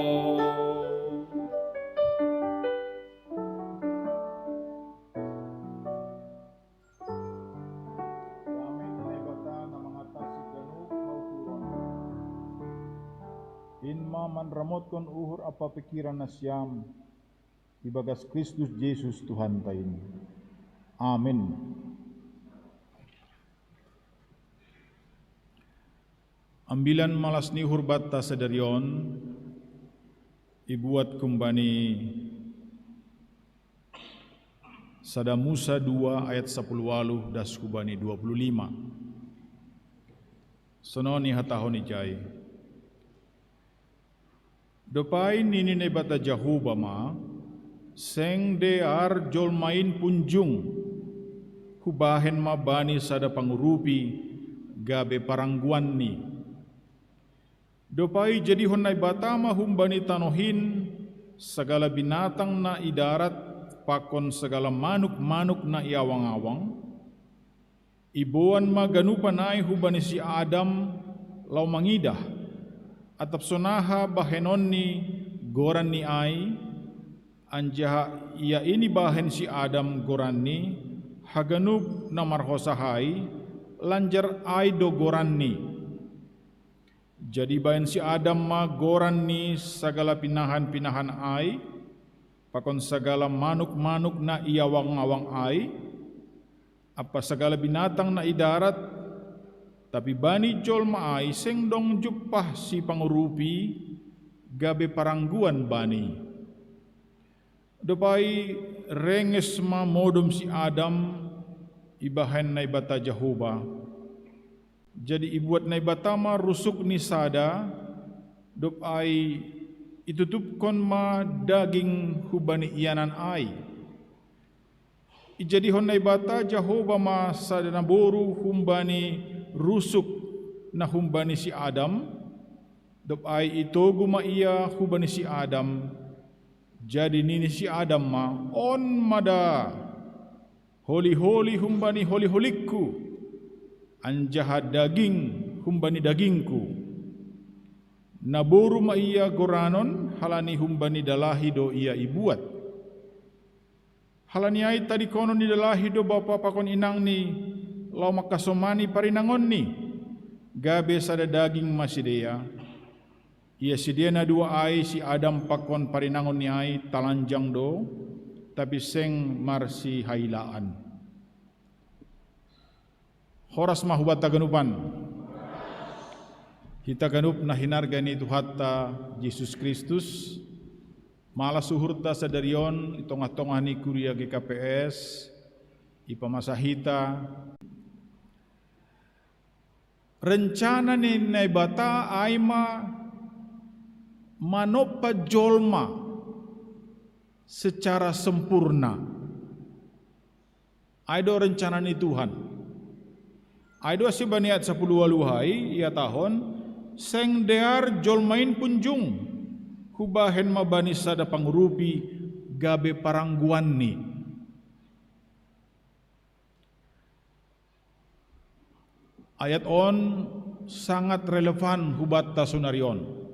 Dame ni Naibata na mangatasi ganup hauturon, in ma manramotkon uhur ampa pingkiran nasiam ibagas Kristus Jesus Tuhanta in. Amin. Ambilan malas ni uhur banta sadari on ibuat humbani sada Musa dua ayat sapuluh ualuh das humbani dua puluh lima. Sonon ihatahon ijai: Dob ai nini Naibata Jahowa ma, seng dear jolma in punjung, hubahen ma bani sada pangurupi gabe parangguanni. Dob ai jadihon Naibata ma humbani tanoh in sagala binatang na i darat pakon sagala manuk-manuk na i awang-awang. Iboan ma ganupan ai humbani si Adam laho mangidah, atap sonaha bahenonni goranni ai, anjaha ia i nibahen si Adam goranni, haganup na marhosah ai, lanjar ai do goranni. Jadi ibahen si Adam ma goran ni sagala pinahan-pinahan ai, pakon sagala manuk-manuk na i awang-awang ai, ampa sagala binatang na i darat, tapi bani jolma ai seng dong jumpah sipangurupi gabe parangguan bani. Dob ai renges ma modom si Adam ibahen Naibata Jahowa. Jadi ibuat Naibata ma rusuk ni sada, dob ai itutupkon ma daging humbani ianan ai. Ijadihon Naibata Jahowa ma sada naboru humbani rusuk na humbani si Adam, dob ai itogu ma ia humbani si Adam. Jadi nini si Adam ma, on ma da, holi-holi humbani holi-holingku, anjaha daging humbani dagingku. Naboru ma ia goranon, halani humbani dalahi do ia ibuat. Halani ai tadingkonon ni dalahi do bapa pakon inangni, laho mangkasomani parinangonni, gabe sada daging ma sidea. Ia sidea na dua ai si Adam pakon parinangonni ai talanjang do, tapi seng marsihailaan. Horas ma hubanta ganupan. Hita ganup na hinarga ni Tuhanta Jesus Kristus, malas uhurta sadari on i tongah-tongah ni kuria G K P S, ipamasa hita. Rencana ni Naibata ai ma manompa jolma secara sempurna. Ai do rencana ni Tuhan. Ai do sibahen ayat sapuluh ualuh ai ihatahon, seng dear jolma in punjung, hubahen ma bani sada pangurupi gabe parangguanni. Ayat on sangat relevan hubanta sonari on.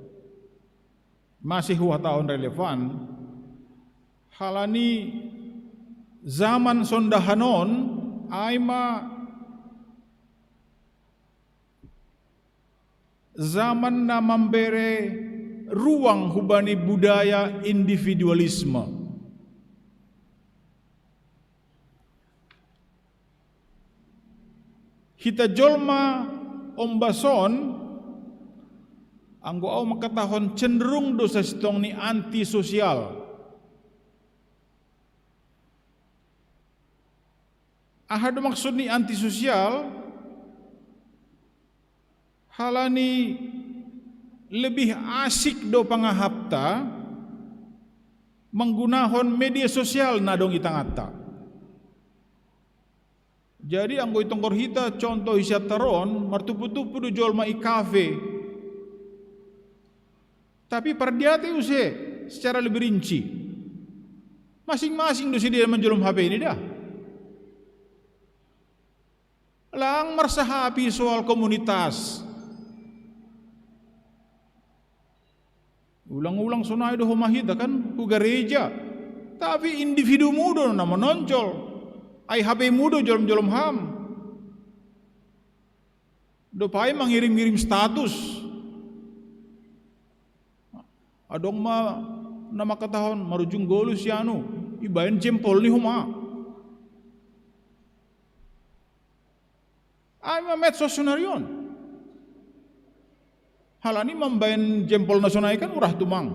Masih huhatahon relevan, halani zaman sondahan on ai ma zaman na mambere ruang hubani budaya individualisme. Hita jolma ombas on, anggo au mangkatahon cenderung do sasintongni antisosial. Aha do maksud ni antisosial? Halani lebih asik do pangahapta manggunahon media sosial na adong i tanganta. Jadi anggo itonggor hita contoh i siantar on, martumpu-tumpu do jolma i kafe. Tapi pardiatei use secara lebih rinci. Masing-masing do sidea manjolom H P ni da. Lang marsahapi soal komunitas. Ulang-ulang sonai do homa hita kan hu gareja. Tapi individumu do na manonjol. Ai H P-mu do jolom-jolom ham. Dob ai mangirim-ngirim status. Adong ma na mangkatahon marujung golu si anu, ibaen jempolni homa. Ai ma medsos sonari on. Halani mambaen jempol na sonai kan urah tumang.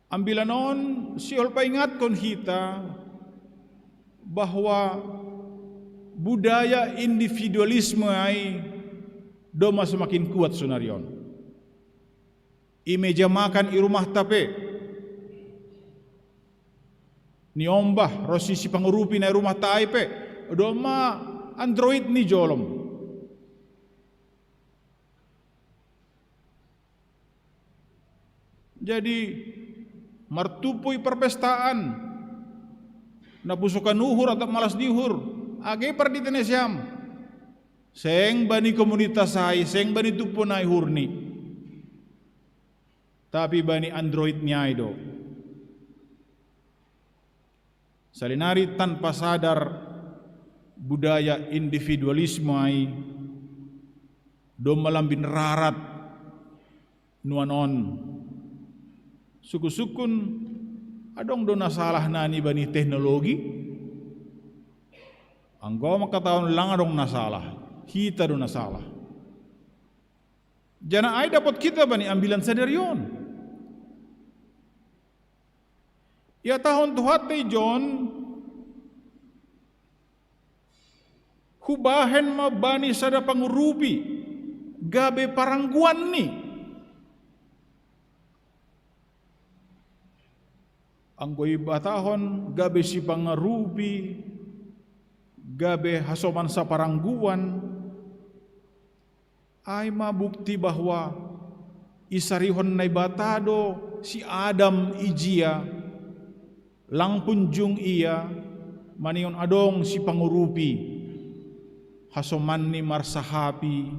Ambilan on sihol paingatkon hita bahwa budaya individualisme ai Doma semakin kuat sonari on. I meja makan i rumah ta pe, niombah ro si sipangurupi na i rumah ta ai pe, doma Android ni jolom. Jadi, martumpu i parpestaan, na pusukan uhur atau malas ni uhur, age parditene siam. Seng bani komunitas ai, seng bani tumpu nai uhurni. Tapi bani Android ni ai do. Salinari tanpa sadar budaya individualisme ai do malambin rarat nuan on. Suku-sukun adong do na salah nani bani teknologi. Anggo mangkatahon lang adong na salah, hita do na salah. Janah ai dapot hita bani ambilan sadari on. Ihatahon Tuhanta i jon, hubahen ma bani sada pangurupi gabe parangguanni. Anggo ihatahon gabe sipangurupi, gabe hasoman saparangguan, ai ma bukti bahwa isarihon Naibata do si Adam ijia, lang punjung ia, maningon adong sipangurupi, hasomanni marsahapi,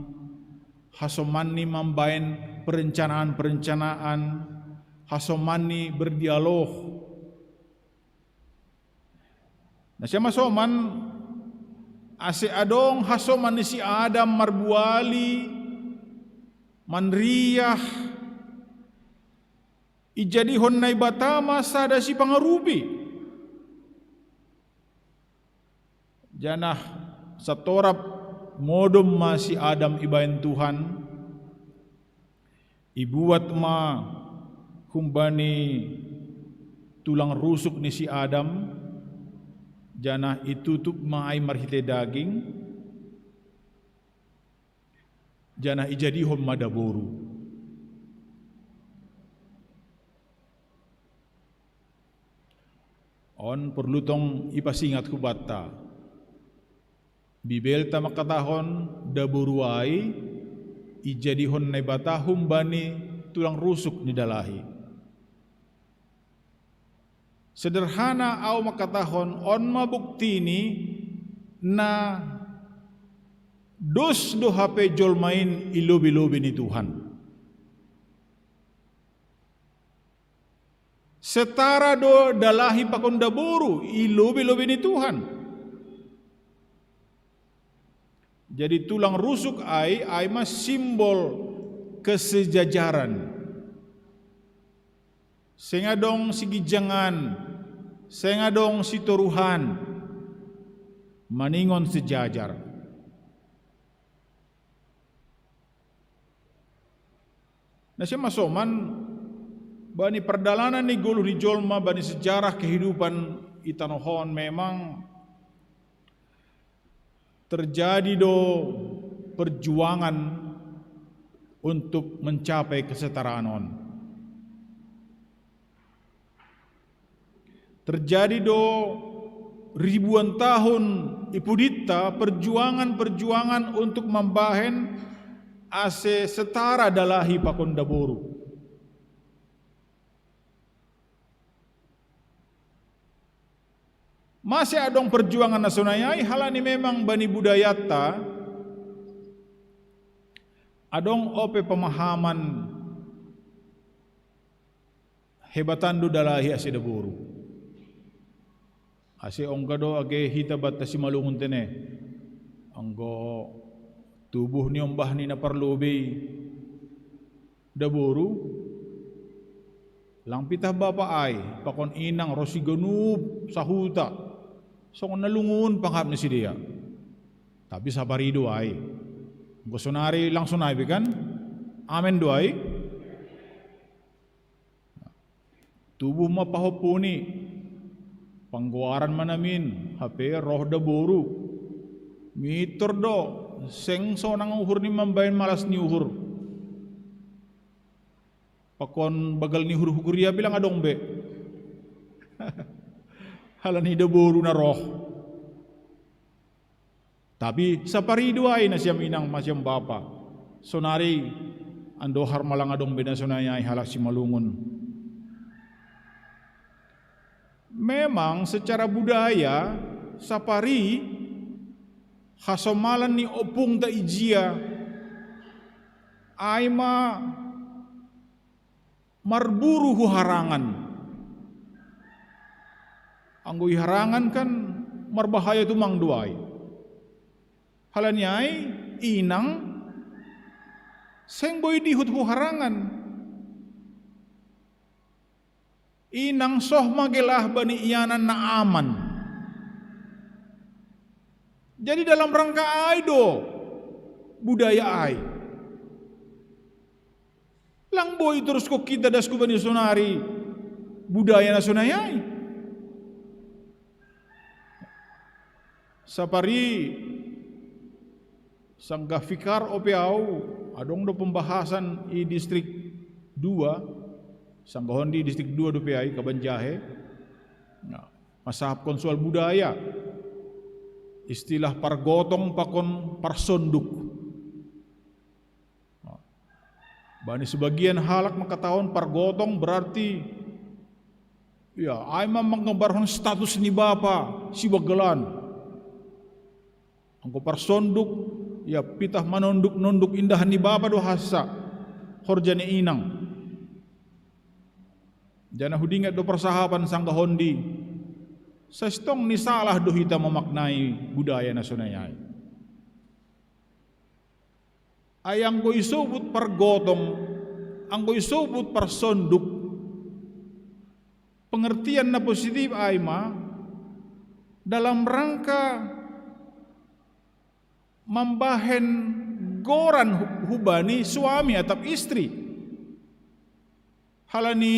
hasomanni mambahen perencanaan-perencanaan, hasomanni berdialog. Na sian hasoman, ase adong hasoman ni si Adam marbuali, manriah, ijadihon Naibata ma sada sipangurupi. Janah satorap modom ma si Adam ibahen Tuhan, ibuat ma humbani tulang rusuk ni si Adam, janah itutup ma ai marhite daging, janah ijadihon ma daboru. On porlu tong ipasingat hubanta. Bibelta mangkatahon daboru ai ijadihon Naibata humbani tulang rusuk ni dalahi. Sederhana ahu mangkatahon, on ma buktini na dos do hape jolma in i lobei-lobei ni Tuhan. Setara do dalahi pakon daboru i lobei-lobei ni Tuhan. Jadi tulang rusuk ai, ai ma simbol kesejajaran. Seng adong siginjangan, seng adong sitoruhan, maningon sejajar. Na sian hasoman, bani pardalanan ni goluh ni jolma bani sejarah kehidupan i tanoh on memang terjadi do perjuangan untuk mencapai kesetaraan on. Terjadi do ribuan tahun i pudinta perjuangan-perjuangan untuk mambahen ase setara dalahi pakon daboru. Mase adong perjuangan na sonai ai? Halani memang bani budayanta adong ope pemahaman hebatan do dalahi ase daboru. Ase ongga do age hita banta Simalungun tene. Anggo tubuh ni ombah ni na parlobei daboru, lang pitah bapa ai, pakon inang ro siganup sahuta, songon na lungun pangahap ni sidea. Tapi sapari do ai. Anggo sonari lang sonai be kan? Amen do ai. Tubuh ma pahompuni, panggoaran ma namin, hape roh daboru. Mitor do, Seng sonang uhur ni mambahen malas ni uhur. Pakon bagal ni uhur hu kuria pe lang adong be. Halani daboru na roh. Tapi sapari do ai nasiam inang, nasiam bapa. Sonari andohar ma lang adong be na sonai ai halak Simalungun. Memang secara budaya sapari hasomalan ni ompungta ijia ai ma marburu hu harangan. Anggo i harangan kan marbahaya tumang do ai. Halani ai inang seng boi dihut hu harangan. Inang soh ma gelah bani ianan na aman. Jadi dalam rangka ai do budaya ai. Lang boi torus ho hita das hubani sonari budaya na sonai ai. Sapari sanggah fikar ope au, adong do pembahasan i distrik dua, sanggah on di distrik dua dope ai, Kabanjahe. Nah, masahapkon soal budaya, istilah pargotong pakon parsonduk. Bani sebagian halak mangkatahon pargotong berarti, ya, ai ma manggambarhon status ni bapa sibanggalan. Anggo parsonduk, ya, pitah manonduk-nonduk indahan ni bapa do hansa horja ni inang. Janah hudingat do parsahapan sanggah ondi, sasintong ni salah do hita mamaknai budaya na sonai ai. Ai anggo isobut pargotong, anggo isobut parsonduk, pengertian na positif ai ma dalam rangka mambahen goran hu-, hubani suami atap istri. Halani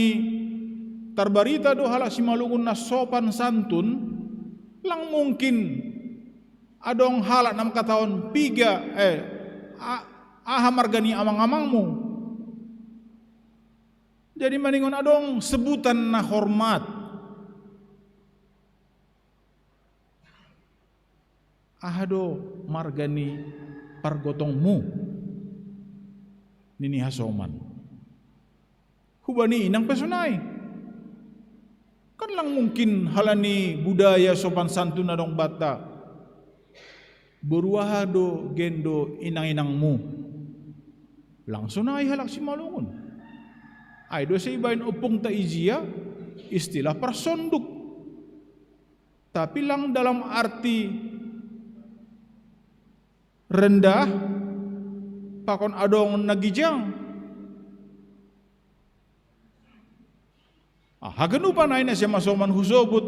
tarbarita do halak Simalungun na sopan santun, lang mungkin adong halak na mangkatahon piga, eh, a-, aha marga ni amang-amangmu. Jadi maningon adong sebutan na hormat. Aha do marga ni pargotongmu? Nini hasoman. Hubani inang pe sonai. Kan lang mungkin halani budaya sopan santun adong banta. Boru aha do gendo inang-inangmu? Lang sonai halak Simalungun. Ai do asa ibahen ompungta ijia istilah parsonduk. Tapi lang dalam arti rendah, pakon adong na gijang. Ah, haganupan ai na sian masoman husobut,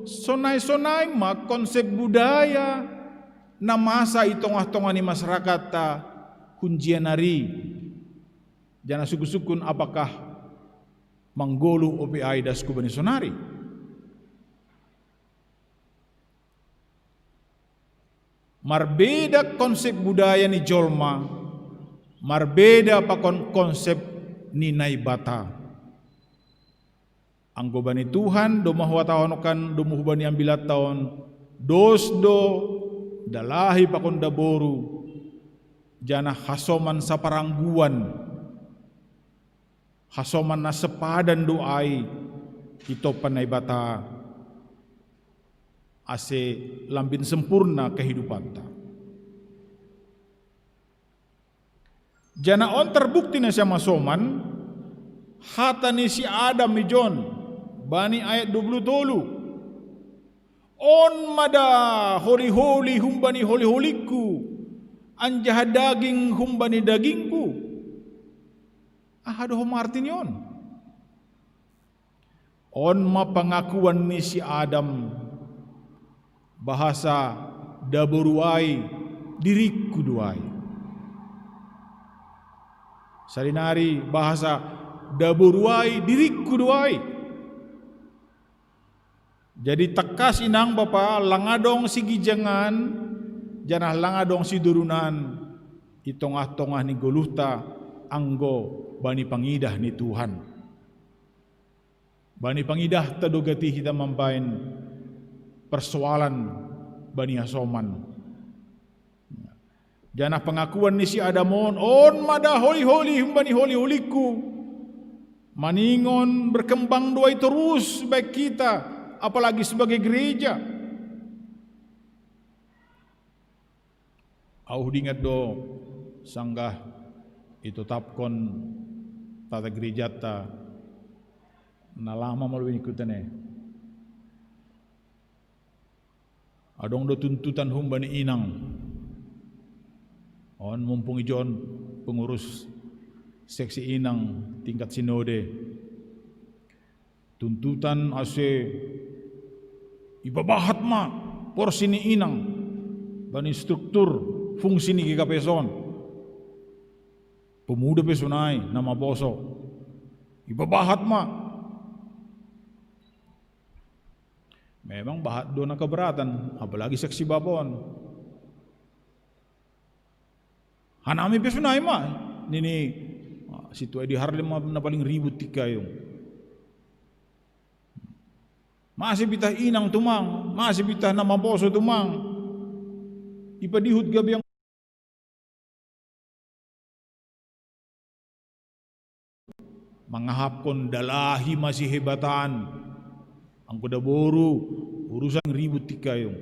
sonai-sonai ma konsep budaya na masa i tongah-tongah ni masyarakatta hunjian ari. Janah sungkun-sungkun apakah manggoluh ope ai das hubani sonari. Marbeda konsep budaya ni jolma, marbeda pakon konsep ni Naibata. Anggo bani Tuhan, domma huhatahonkan domu hubani ambilatta on, dos do dalahi pakon daboru, janah hasoman saparangguan. Hasoman na sepadan do ai i tompa Naibata, ase lambin sempurna kehidupanta. Janah on tarbukti na sian masoman, hata ni si Adam ijon, bani ayat dua puluh tolu. On ma da holi-holi humbani holi-holingku, anjaha daging humbani dagingku. Aha do homa arti ni on? On ma pangakuan ni si Adam, bahasa daboru ai diringku do ai. Sarinari bahasa daboru ai diringku do ai. Jadi tangkas inang bapa, lang adong sigijangan Janah lang adong sidorunan i tongah-tongah ni goluhta anggo bani pangidah ni Tuhan. Bani pangidahta do gati hita mambahen persoalan bani hasoman. Janah pangakuan ni si Adam on, on ma da holi-holi humbani holi-holingku. Maningon berkembang do ai torus bahen hita, apalagi sebagai gereja. Ahu hudingat do sanggah itotapkon tata gerejanta na lama malu ingkut ne. Adong do tuntutan humbani inang. On mumpung ijon pengurus seksi inang tingkat sinode. Tuntutan ase ibabahat ma porsi ni inang bani struktur fungsi ni G K P S on. Pemuda pe sonai na maposo. Ibabahat ma. Memang bahat do na keberatan, apalagi seksi bapa on. Hanami pe sonai ma, nini, ah, situai di Harlem ma na paling ribut tingki on. Mase pitah inang tumang, mase pitah na maposo tumang. Ipadihut gabe ang- mangahapkon dalahi masihebatan. Anggo daboru, urusan ribut tingki on.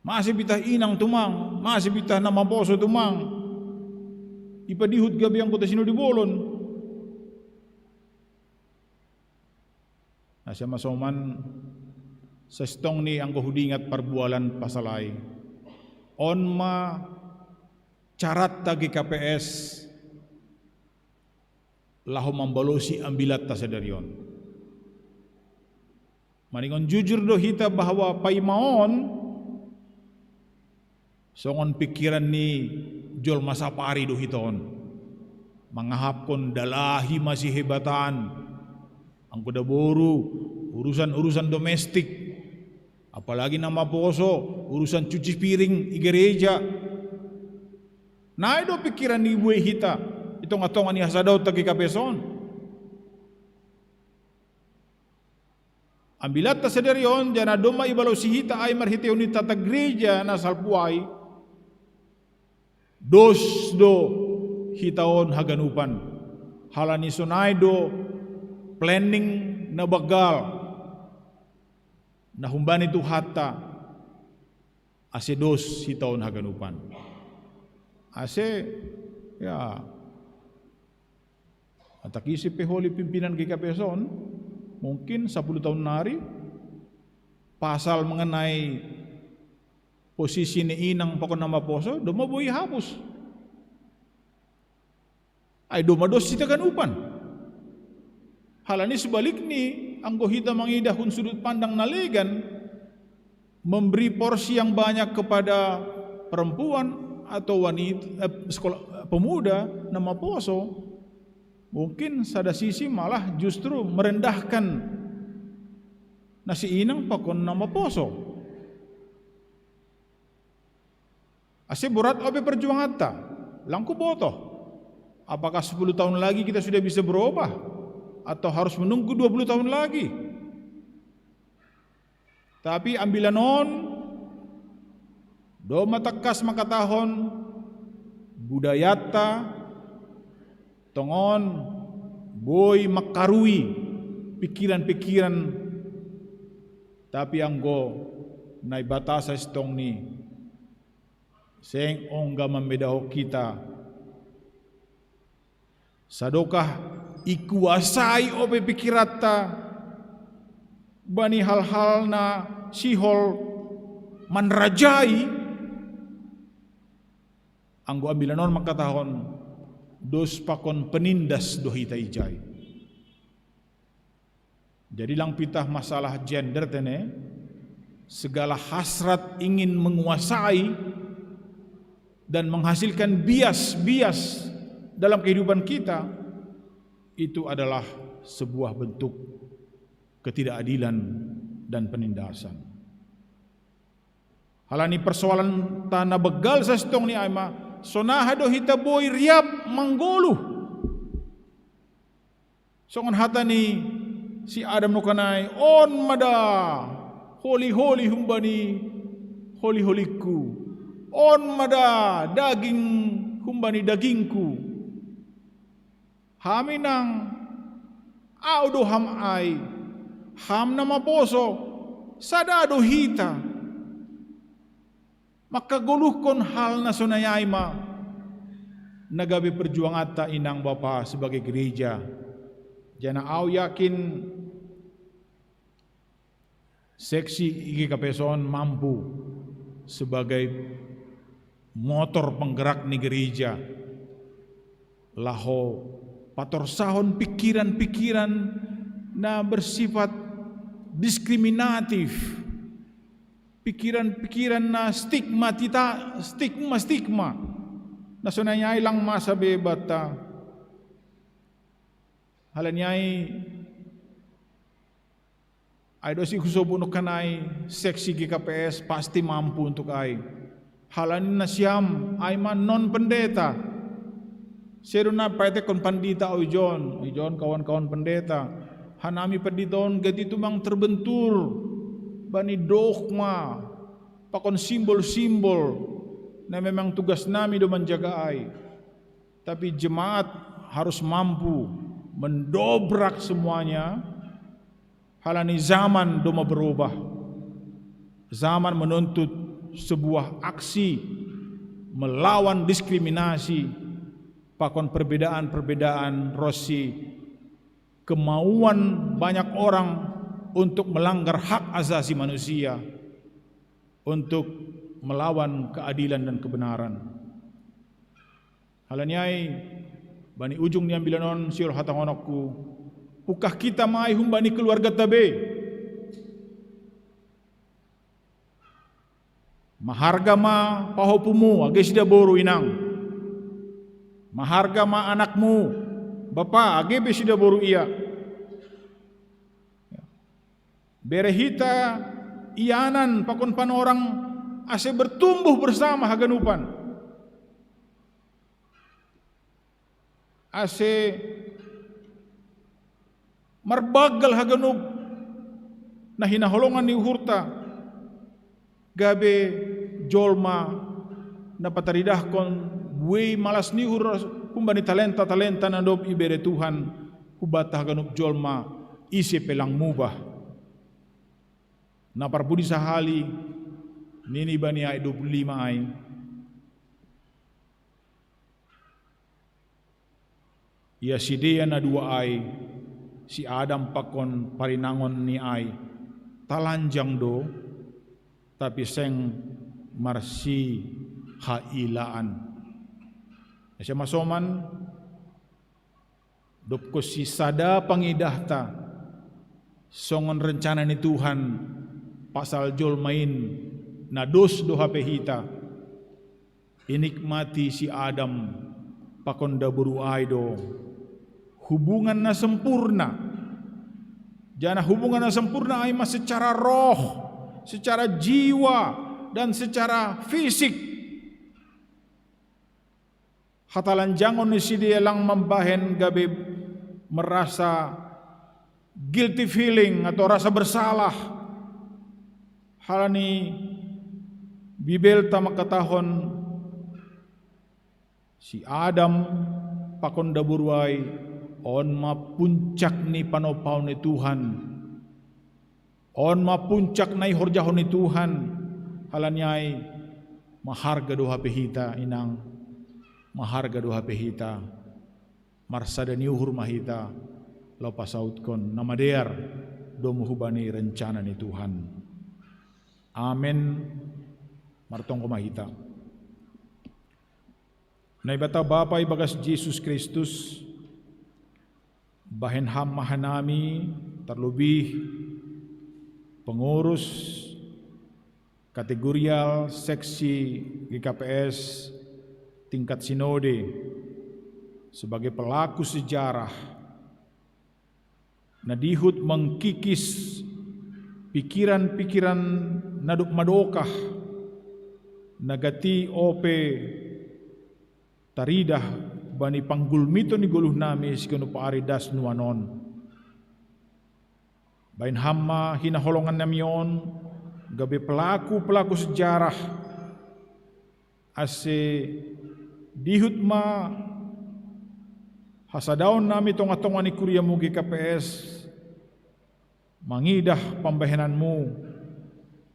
Mase pitah inang tumang, mase pitah na maposo tumang. Ipadihut gabe anggota sinode bolon. Asa masoman, sestong ni anggo hudingat parbualan pasal ai. On ma caranta G K P S laho mambalosi ambilatta sadari on. Maningon jujur do hita bahwa paima on songon pikiran ni jolma sapari do hita on. Mangahapkon dalahi masihebatan, anggo daboru, urusan-urusan domestik, apalagi na maposo, urusan cuci piring i gereja. Nai do pikiran ni buei hita i tongah-tongah ni hasadaonta G K P S on. Ambilatta sadari on, janah domma ibalosi hita ai marhitehon ni tata gereja na salpu ai. Dos do hita on haganupan. Halani sonai do planning na banggal na humbani Tuhanta, ase dos hita on haganupan. Ase, ya, atak ise pe holi pimpinan G K P S on, mungkin sapuluh tahun nari, pasal mengenai posisi ni inang pakon na maposo, domma boi hapus. Ai domma dos hita haganupan. Halani sebalikni, anggo hita mangidah hun sudut pandang na legan, memberi porsi yang banyak kepada perempuan atau wanita, eh, sekolah, pemuda na maposo, mungkin sada sisi malah justru merendahkan na si inang pakon na maposo. Ase borat ope perjuanganta, lang huboto. Apakah sepuluh tahun lagi kita sudah bisa berubah? Atau harus menunggu dua puluh tahun lagi? Tapi ambilan on domma tangkas mangkatahon budayanta tongon boi mangkarui pikiran-pikiran, tapi anggo Naibata sestongni seng ongga mambedahon hita. Sadokah ikuasai ope pikiranta bani hal-hal na sihol manrajai, anggo ambilan on mangkatahon dos pakon penindas do hita ijai. Jadi lang pitah masalah gender tene, segala hasrat ingin menguasai dan menghasilkan bias-bias dalam kehidupan kita, itu adalah sebuah bentuk ketidakadilan dan penindasan. Halani persoalan ta na begal sasitongni ai ma, sonaha do hita boi riap manggoluh. Songon hata ni si Adam nangkin ai, on ma da holi-holi humbani holi-holingku, on ma da daging humbani dagingku. Hami nang, au do ham ai, ham na maposo, sada do hita. Mangkagoluhkon hal na sonai ai ma na gabe perjuanganta inang bapa sebagai gereja. Janah au yakin seksi I G K P S on mampu sebagai motor penggerak ni gereja laho patorsahon pikiran-pikiran na bersifat diskriminatif, pikiran-pikiran na stigmatita, stigma-stigma. Na sonai ai lang masa be banta. Halani ai, ai do si husobut nangkin ai seksi G K P S pasti mampu untuk ai. Halani nasiam ai ma non pendeta. Sedo na paetekkon pandita, oi John, oi John, kawan-kawan pendeta. Hanami pandita on gati tumang terbentur bani dogma pakon simbol-simbol na memang tugas nami do manjaga ai. Tapi jemaat harus mampu mendobrak semuanya. Halani zaman do ma berubah. Zaman menuntut sebuah aksi melawan diskriminasi pakon perbedaan-perbedaan ronsi kemauan banyak orang untuk melanggar hak asasi manusia, untuk melawan keadilan dan kebenaran. Halani ai, bani ujung ni ambilan on sihol hatangononku, pungkah hita ma ai humbani keluarganta be. Maharga ma pahopumu age sidaboru inang. Maharga ma anakmu bapa age pe sidaboru ia. Bere hita ianan pakon panorang ase bertumbuh bersama haganupan. Ase marbanggal haganup na hinaholongan ni uhurta, gabe jolma na pataridahkon buei malas ni uhur humbani talenta-talenta na dob ibere Tuhan hubanta haganup jolma ise pe lang mubah. Na parpudi sahali, nini bani ayat dua puluh lima ai. Ia sidea na dua ai, si Adam pakon parinangon ni ai, talanjang do, tapi seng marsihailaan. Asa masoman, dob kosisada pangidahta, songon rencana ni Tuhan pasal jolma in na dos do hape hita. Inikmati si Adam pakon daboru ai do hubungan na sempurna. Janah hubungan na sempurna ai ma secara roh, secara jiwa, dan secara fisik. Hatalanjangon ni sidea lang mambahen gabe merasa guilty feeling atau rasa bersalah. Halani Bibelta mangkatahon, si Adam pakon daboru ai, on ma puncak ni panompaon ni Tuhan. On ma puncak na ihorjahon ni Tuhan. Halani ai, maharga do hape hita inang, maharga do hape hita. Marsada ni uhur ma hita laho pasautkon na madear domu hubani rencana ni Tuhan. Amen. Martonggo ma hita. Naibata Bapa ibagas Jesus Kristus, bahen Ham ma hanami, tarlobih pengurus kategorial seksi G K P S tingkat sinode sebagai pelaku sejarah na dihut mengkikis pikiran-pikiran na dob madokah, na gati ope taridah bani panggulmiton ni goluhnami siganup ari das nuan on. Bahen Ham ma hinaholongannami on gabe pelaku-pelaku sejarah, ase dihut ma hasadaonnami tonga-tonga ni kuriamu G K P S mangidah pambahenanmu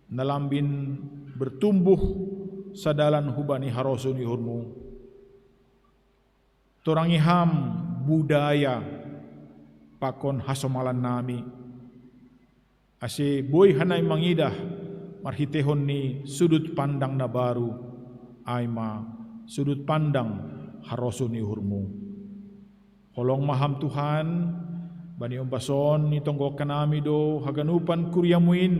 na lambin bertumbuh sadalan hubani harosuh ni uhurmu. Torangi Ham budaya pakon hasomalannami, ase boi hanami mangidah marhiteihon ni sudut pandang na baru, ai ma sudut pandang harosuh ni uhurmu. Holong ma Ham Tuhan, bani ombas on itonggohon hanami do haganupan kuriamu in,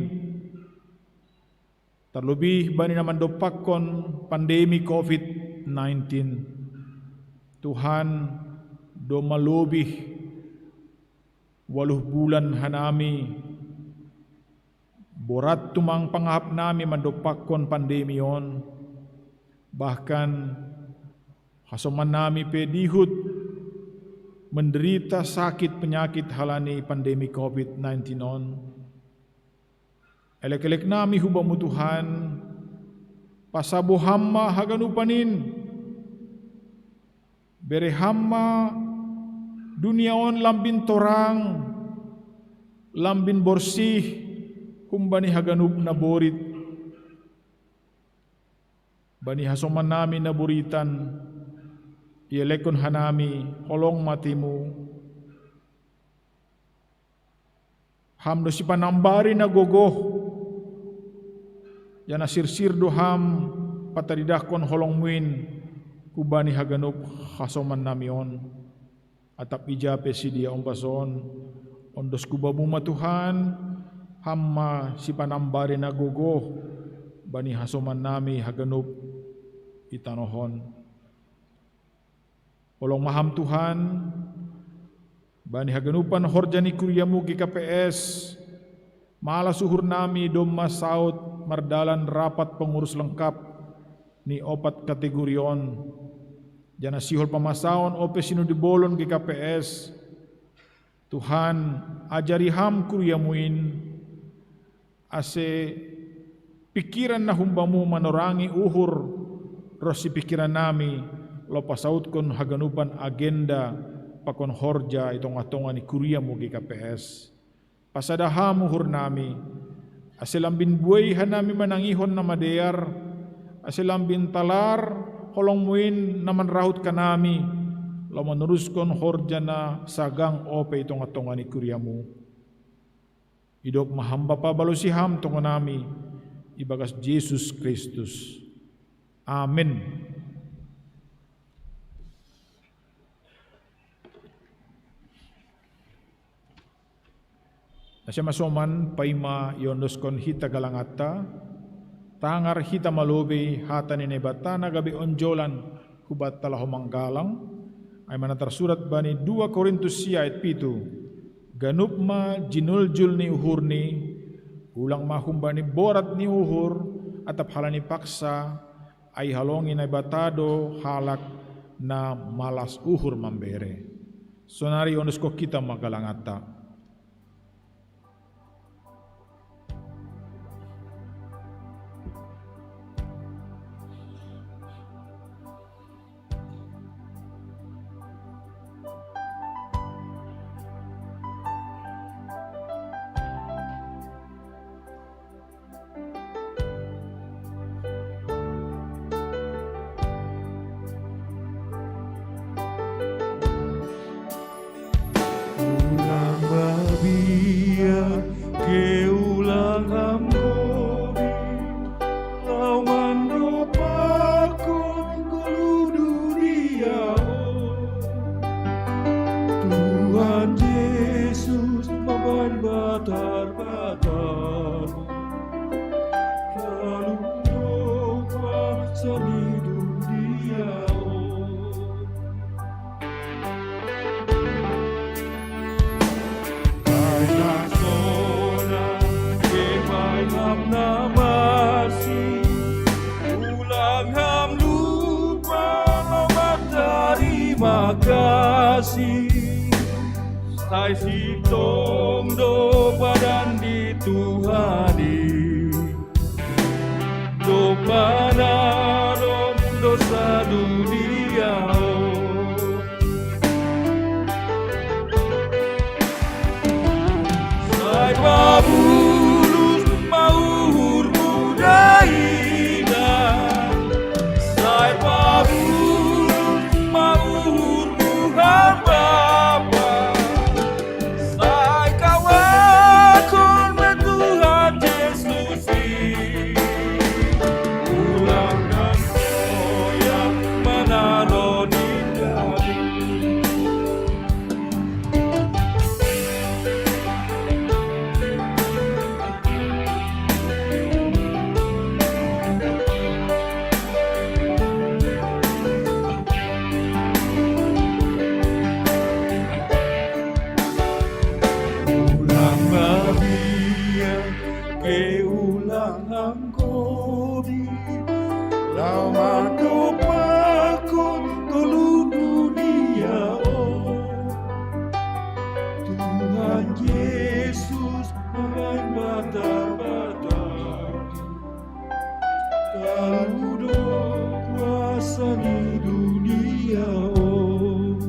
tarlobih bani na mandompakkon pandemi covid nineteen. Tuhan, domma lobih ualuh bulan hanami borat tumang pangahapnami mandompakkon pandemi on, bahkan hasomannami pe dihut menderita sakit penyakit halani pandemi covid nineteen on. Elek-eleknami hu Bamu Tuhan, pasabo Ham ma haganupan in. Bere Ham ma dunia on lambin torang, lambin borsih humbani haganup na borit. Bani hasomannami na boritan, ielekkon hanami holong ma timu. Ham do sipanambari na gogoh, janah sirsir do Ham pataridahkon holongmu in hubani haganup hasomannami on. Atap ija pe sidia ombas on, ondosku Bamu ma Tuhan, Ham ma sipanambari na gogoh bani hasomannami haganup i tanoh on. Holong ma Ham Tuhan, bani haganupan horja ni kuriamu G K P S, malas uhurnami domma saut mardalan rapat pengurus lengkap ni opat kategori on, janah sihol pamasaon ope sinodi bolon G K P S. Tuhan, ajari Ham kuriamu in, ase pingkiran na humbamu manorangi uhur ronsi pingkirannami, laho pasautkon haganupan agenda pakon horja i tongah-tongah ni kuriamu G K P S. Pasada Ham uhurnami, ase lambin buei hanami manangihon na madear, ase lambin talar holongmu in na manrahut hanami, laho manuruskon horja na sagang ope i tongah-tongah ni kuriamu. Idop ma Ham Bapa, balosi Ham tongonami, ibagas Jesus Kristus. Amen. Ase masoman paima iondoskon hita galanganta, tangar hita malobei hata ni Naibata na gabe onjolan hubanta laho manggalang, ai ma na tarsurat bani dua Korintus sia ayat pitu: Ganup ma jinuljul ni uhurni, ulang ma humbani borat ni uhur, atap halani paksa, ai ihalongi Naibata do halak na malas uhur mambere. Sonari ondoskon hita ma galanganta. Makasi, sai sitong do padan di Tuhan i. Do panaron dosa dunia o. Sai pabulus ma uhurmu dainang, sai pabulus ma uhurmu, Bapa, sai kawakon ma Tuhan Jesus i. Ulang Ham soya manaron indamu. Ulang ma Dia, ke ulang Ham kobi, laho mandopakkon goluh dunia on. Tuhan Jesus, Tuhan Bapa, talu do kuasa ni dunia on.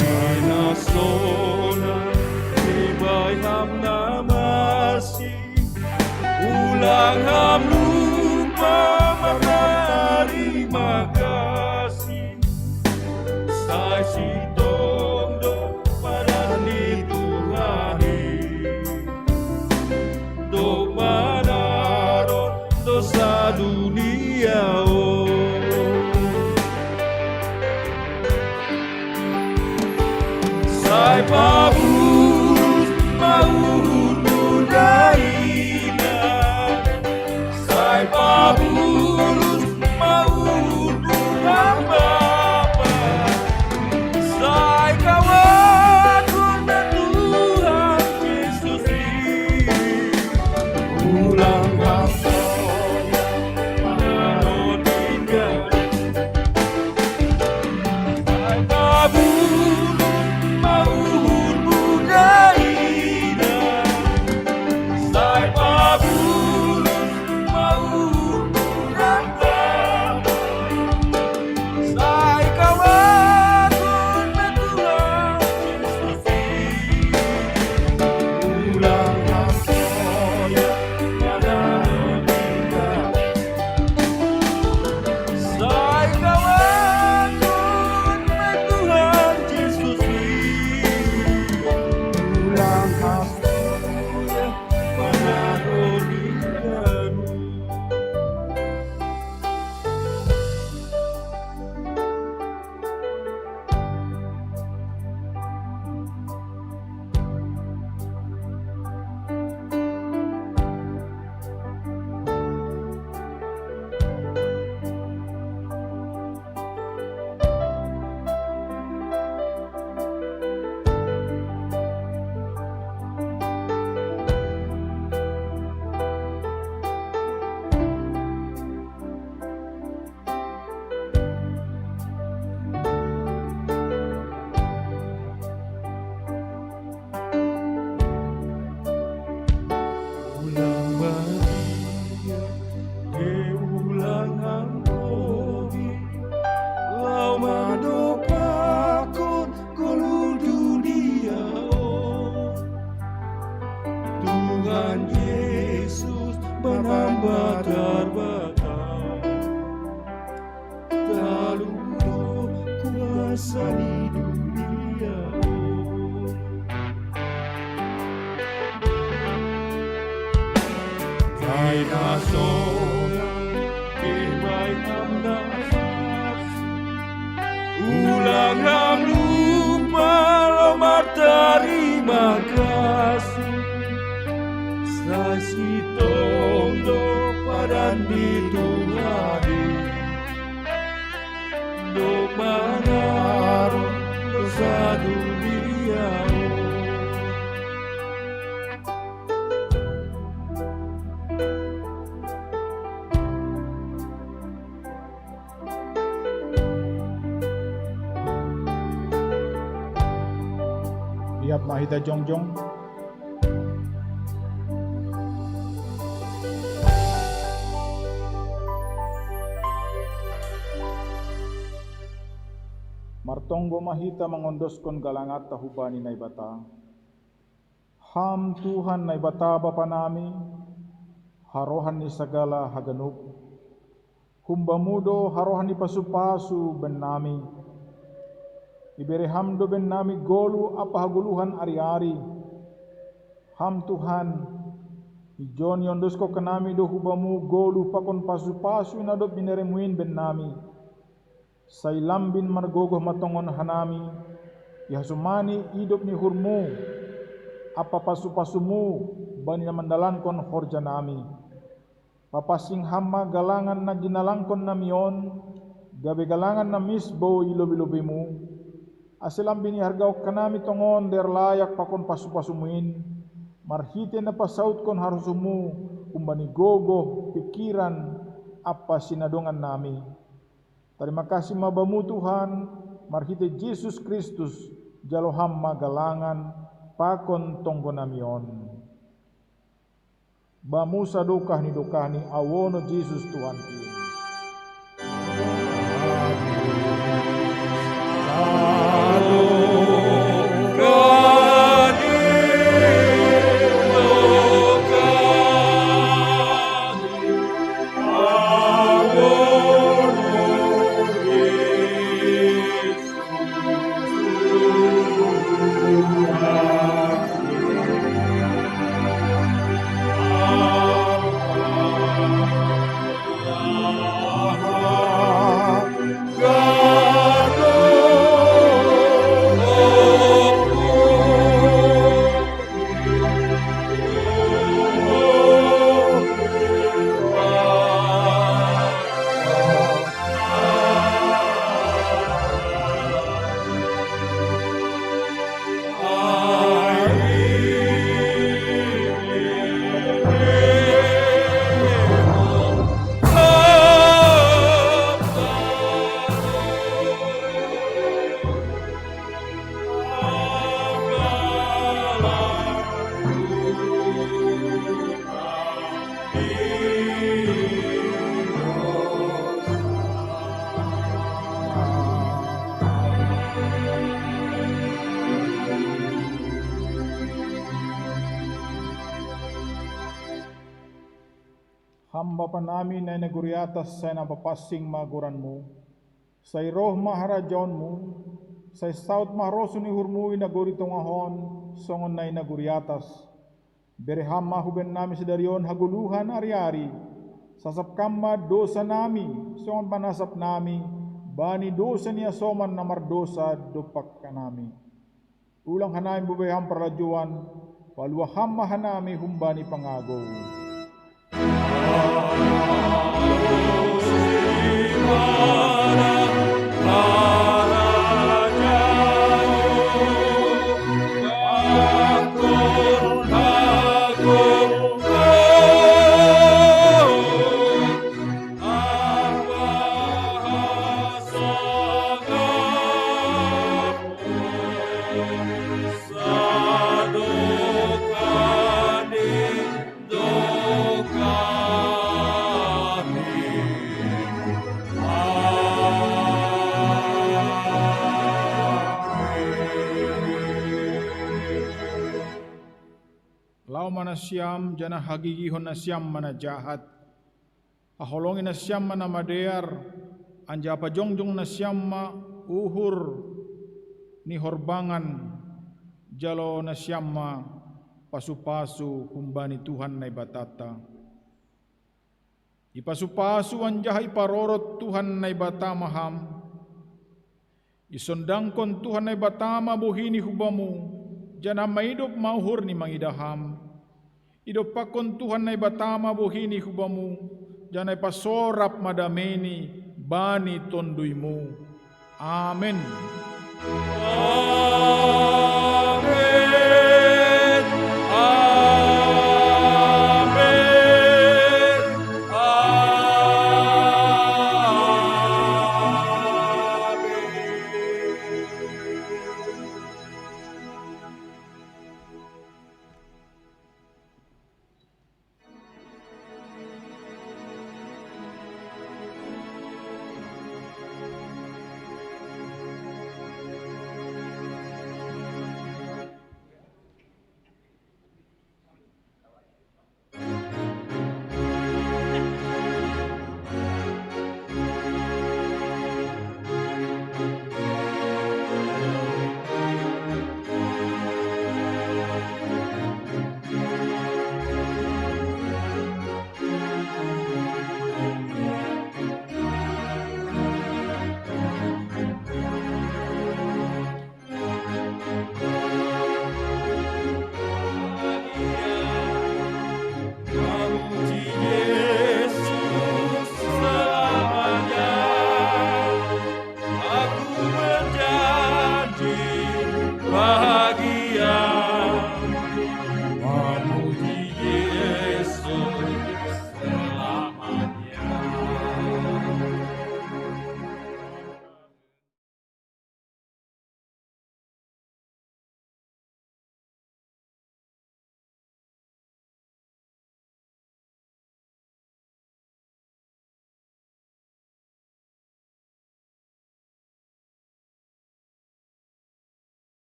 Ai na sonang dibahen Ham na marsik, ulang Ham lupa martarima kasih. Sai sitong do padan di Tuhan i, do panaron dosa dunia on. Sai pabulus ma uhurmu dainang, sai pabulus ma uhurmu, Bapa, sai kawakon ma Tuhan Jesus i. Ulang Ham soya manaron indamu. Sai pabulus ma uhurmu dainang, sai pabulus ma uhurmu, Bapa, sai kawakon ma Tuhan Jesus i. Ulang Ham soya manaron indamu. Sai kawakon ma Tuhan Jesus i. Ulang Ham soya manaron indamu. Ulang ma Dia, ke ulang Ham kobi, laho mandopakkon goluh dunia on. Tuhan Jesus, Tuhan Bapa, talu do kuasa ni dunia on. Ai na sonang dibahen Ham na marsik, ulang Ham lupa laho martarima kasih. Sai sitong do padan di Tuhan i, do panaron Siap ma hita jongjong. Martonggo ma hita mangondoskon galanganta hubani Naibata. Ham Tuhan Naibata Bapa nami, harohan ni sagala haganup. Humbamu do harohan ni pasu-pasu bennami. Ibere Ham do bennami golu ampa hagoluhan ari-ari. Ham Tuhan, ijon iondoskon hanami do hubamu golu pakon pasu-pasu na dob bineremuin bennami. Sai lambin margogoh ma tongon hanami, ihasomani idop ni uhurmu ampa pasu-pasumu bani na mandalankon horjanami. Papansing Ham ma galangan na ginalangkon nami on, gabe galangan na misbou i lobei-lobeimu, ase lambin ihargahon hanami tongon dear layak pakon pasu-pasumu in, marhitei na pasautkon harosuhmu humbani gogoh, pingkiran ampa sinadongan nami. Tarima kasih ma Bamu Tuhan, marhitei Jesus Kristus, jalo Ham ma galangan pakon tonggo nami on. Bamu sadokah ni dokah ni awono Jesus Tuhan in. Ham Bapa nami na i nagori atas, sai na papansing ma goranmu. Sai roh ma harajaonmu. Sai saut ma harosuh ni uhurmu i nagori tongah on, songon na i nagori atas. Bere Ham ma hubennami sadari on hagoluhan ari-ari. Sasap Ham ma dosanami, songon panasap nami bani dosa ni hasoman na mardosa dompak hanami. Ulang hanami mamboban Ham parlajouan, paluah Ham ma hanami humbani pangagou. Laho ma nasiam, janah hagigihon nasiam ma na jahat. Haholongi nasiam ma na madear, anjaha pajongjong nasiam ma uhur ni horbangan, jalo nasiam ma pasu-pasu humbani Tuhan Naibatanta. Ipasu-pasu anjaha iparorot Tuhan Naibata ma ham. Isondangkon Tuhan Naibata ma bohini hubamu, janah maidop ma uhurni mangidah ham. Idompakkon Tuhan Naibata ma bohini hubamu, janah ipasorap ma dameini bani tonduimu. Amen.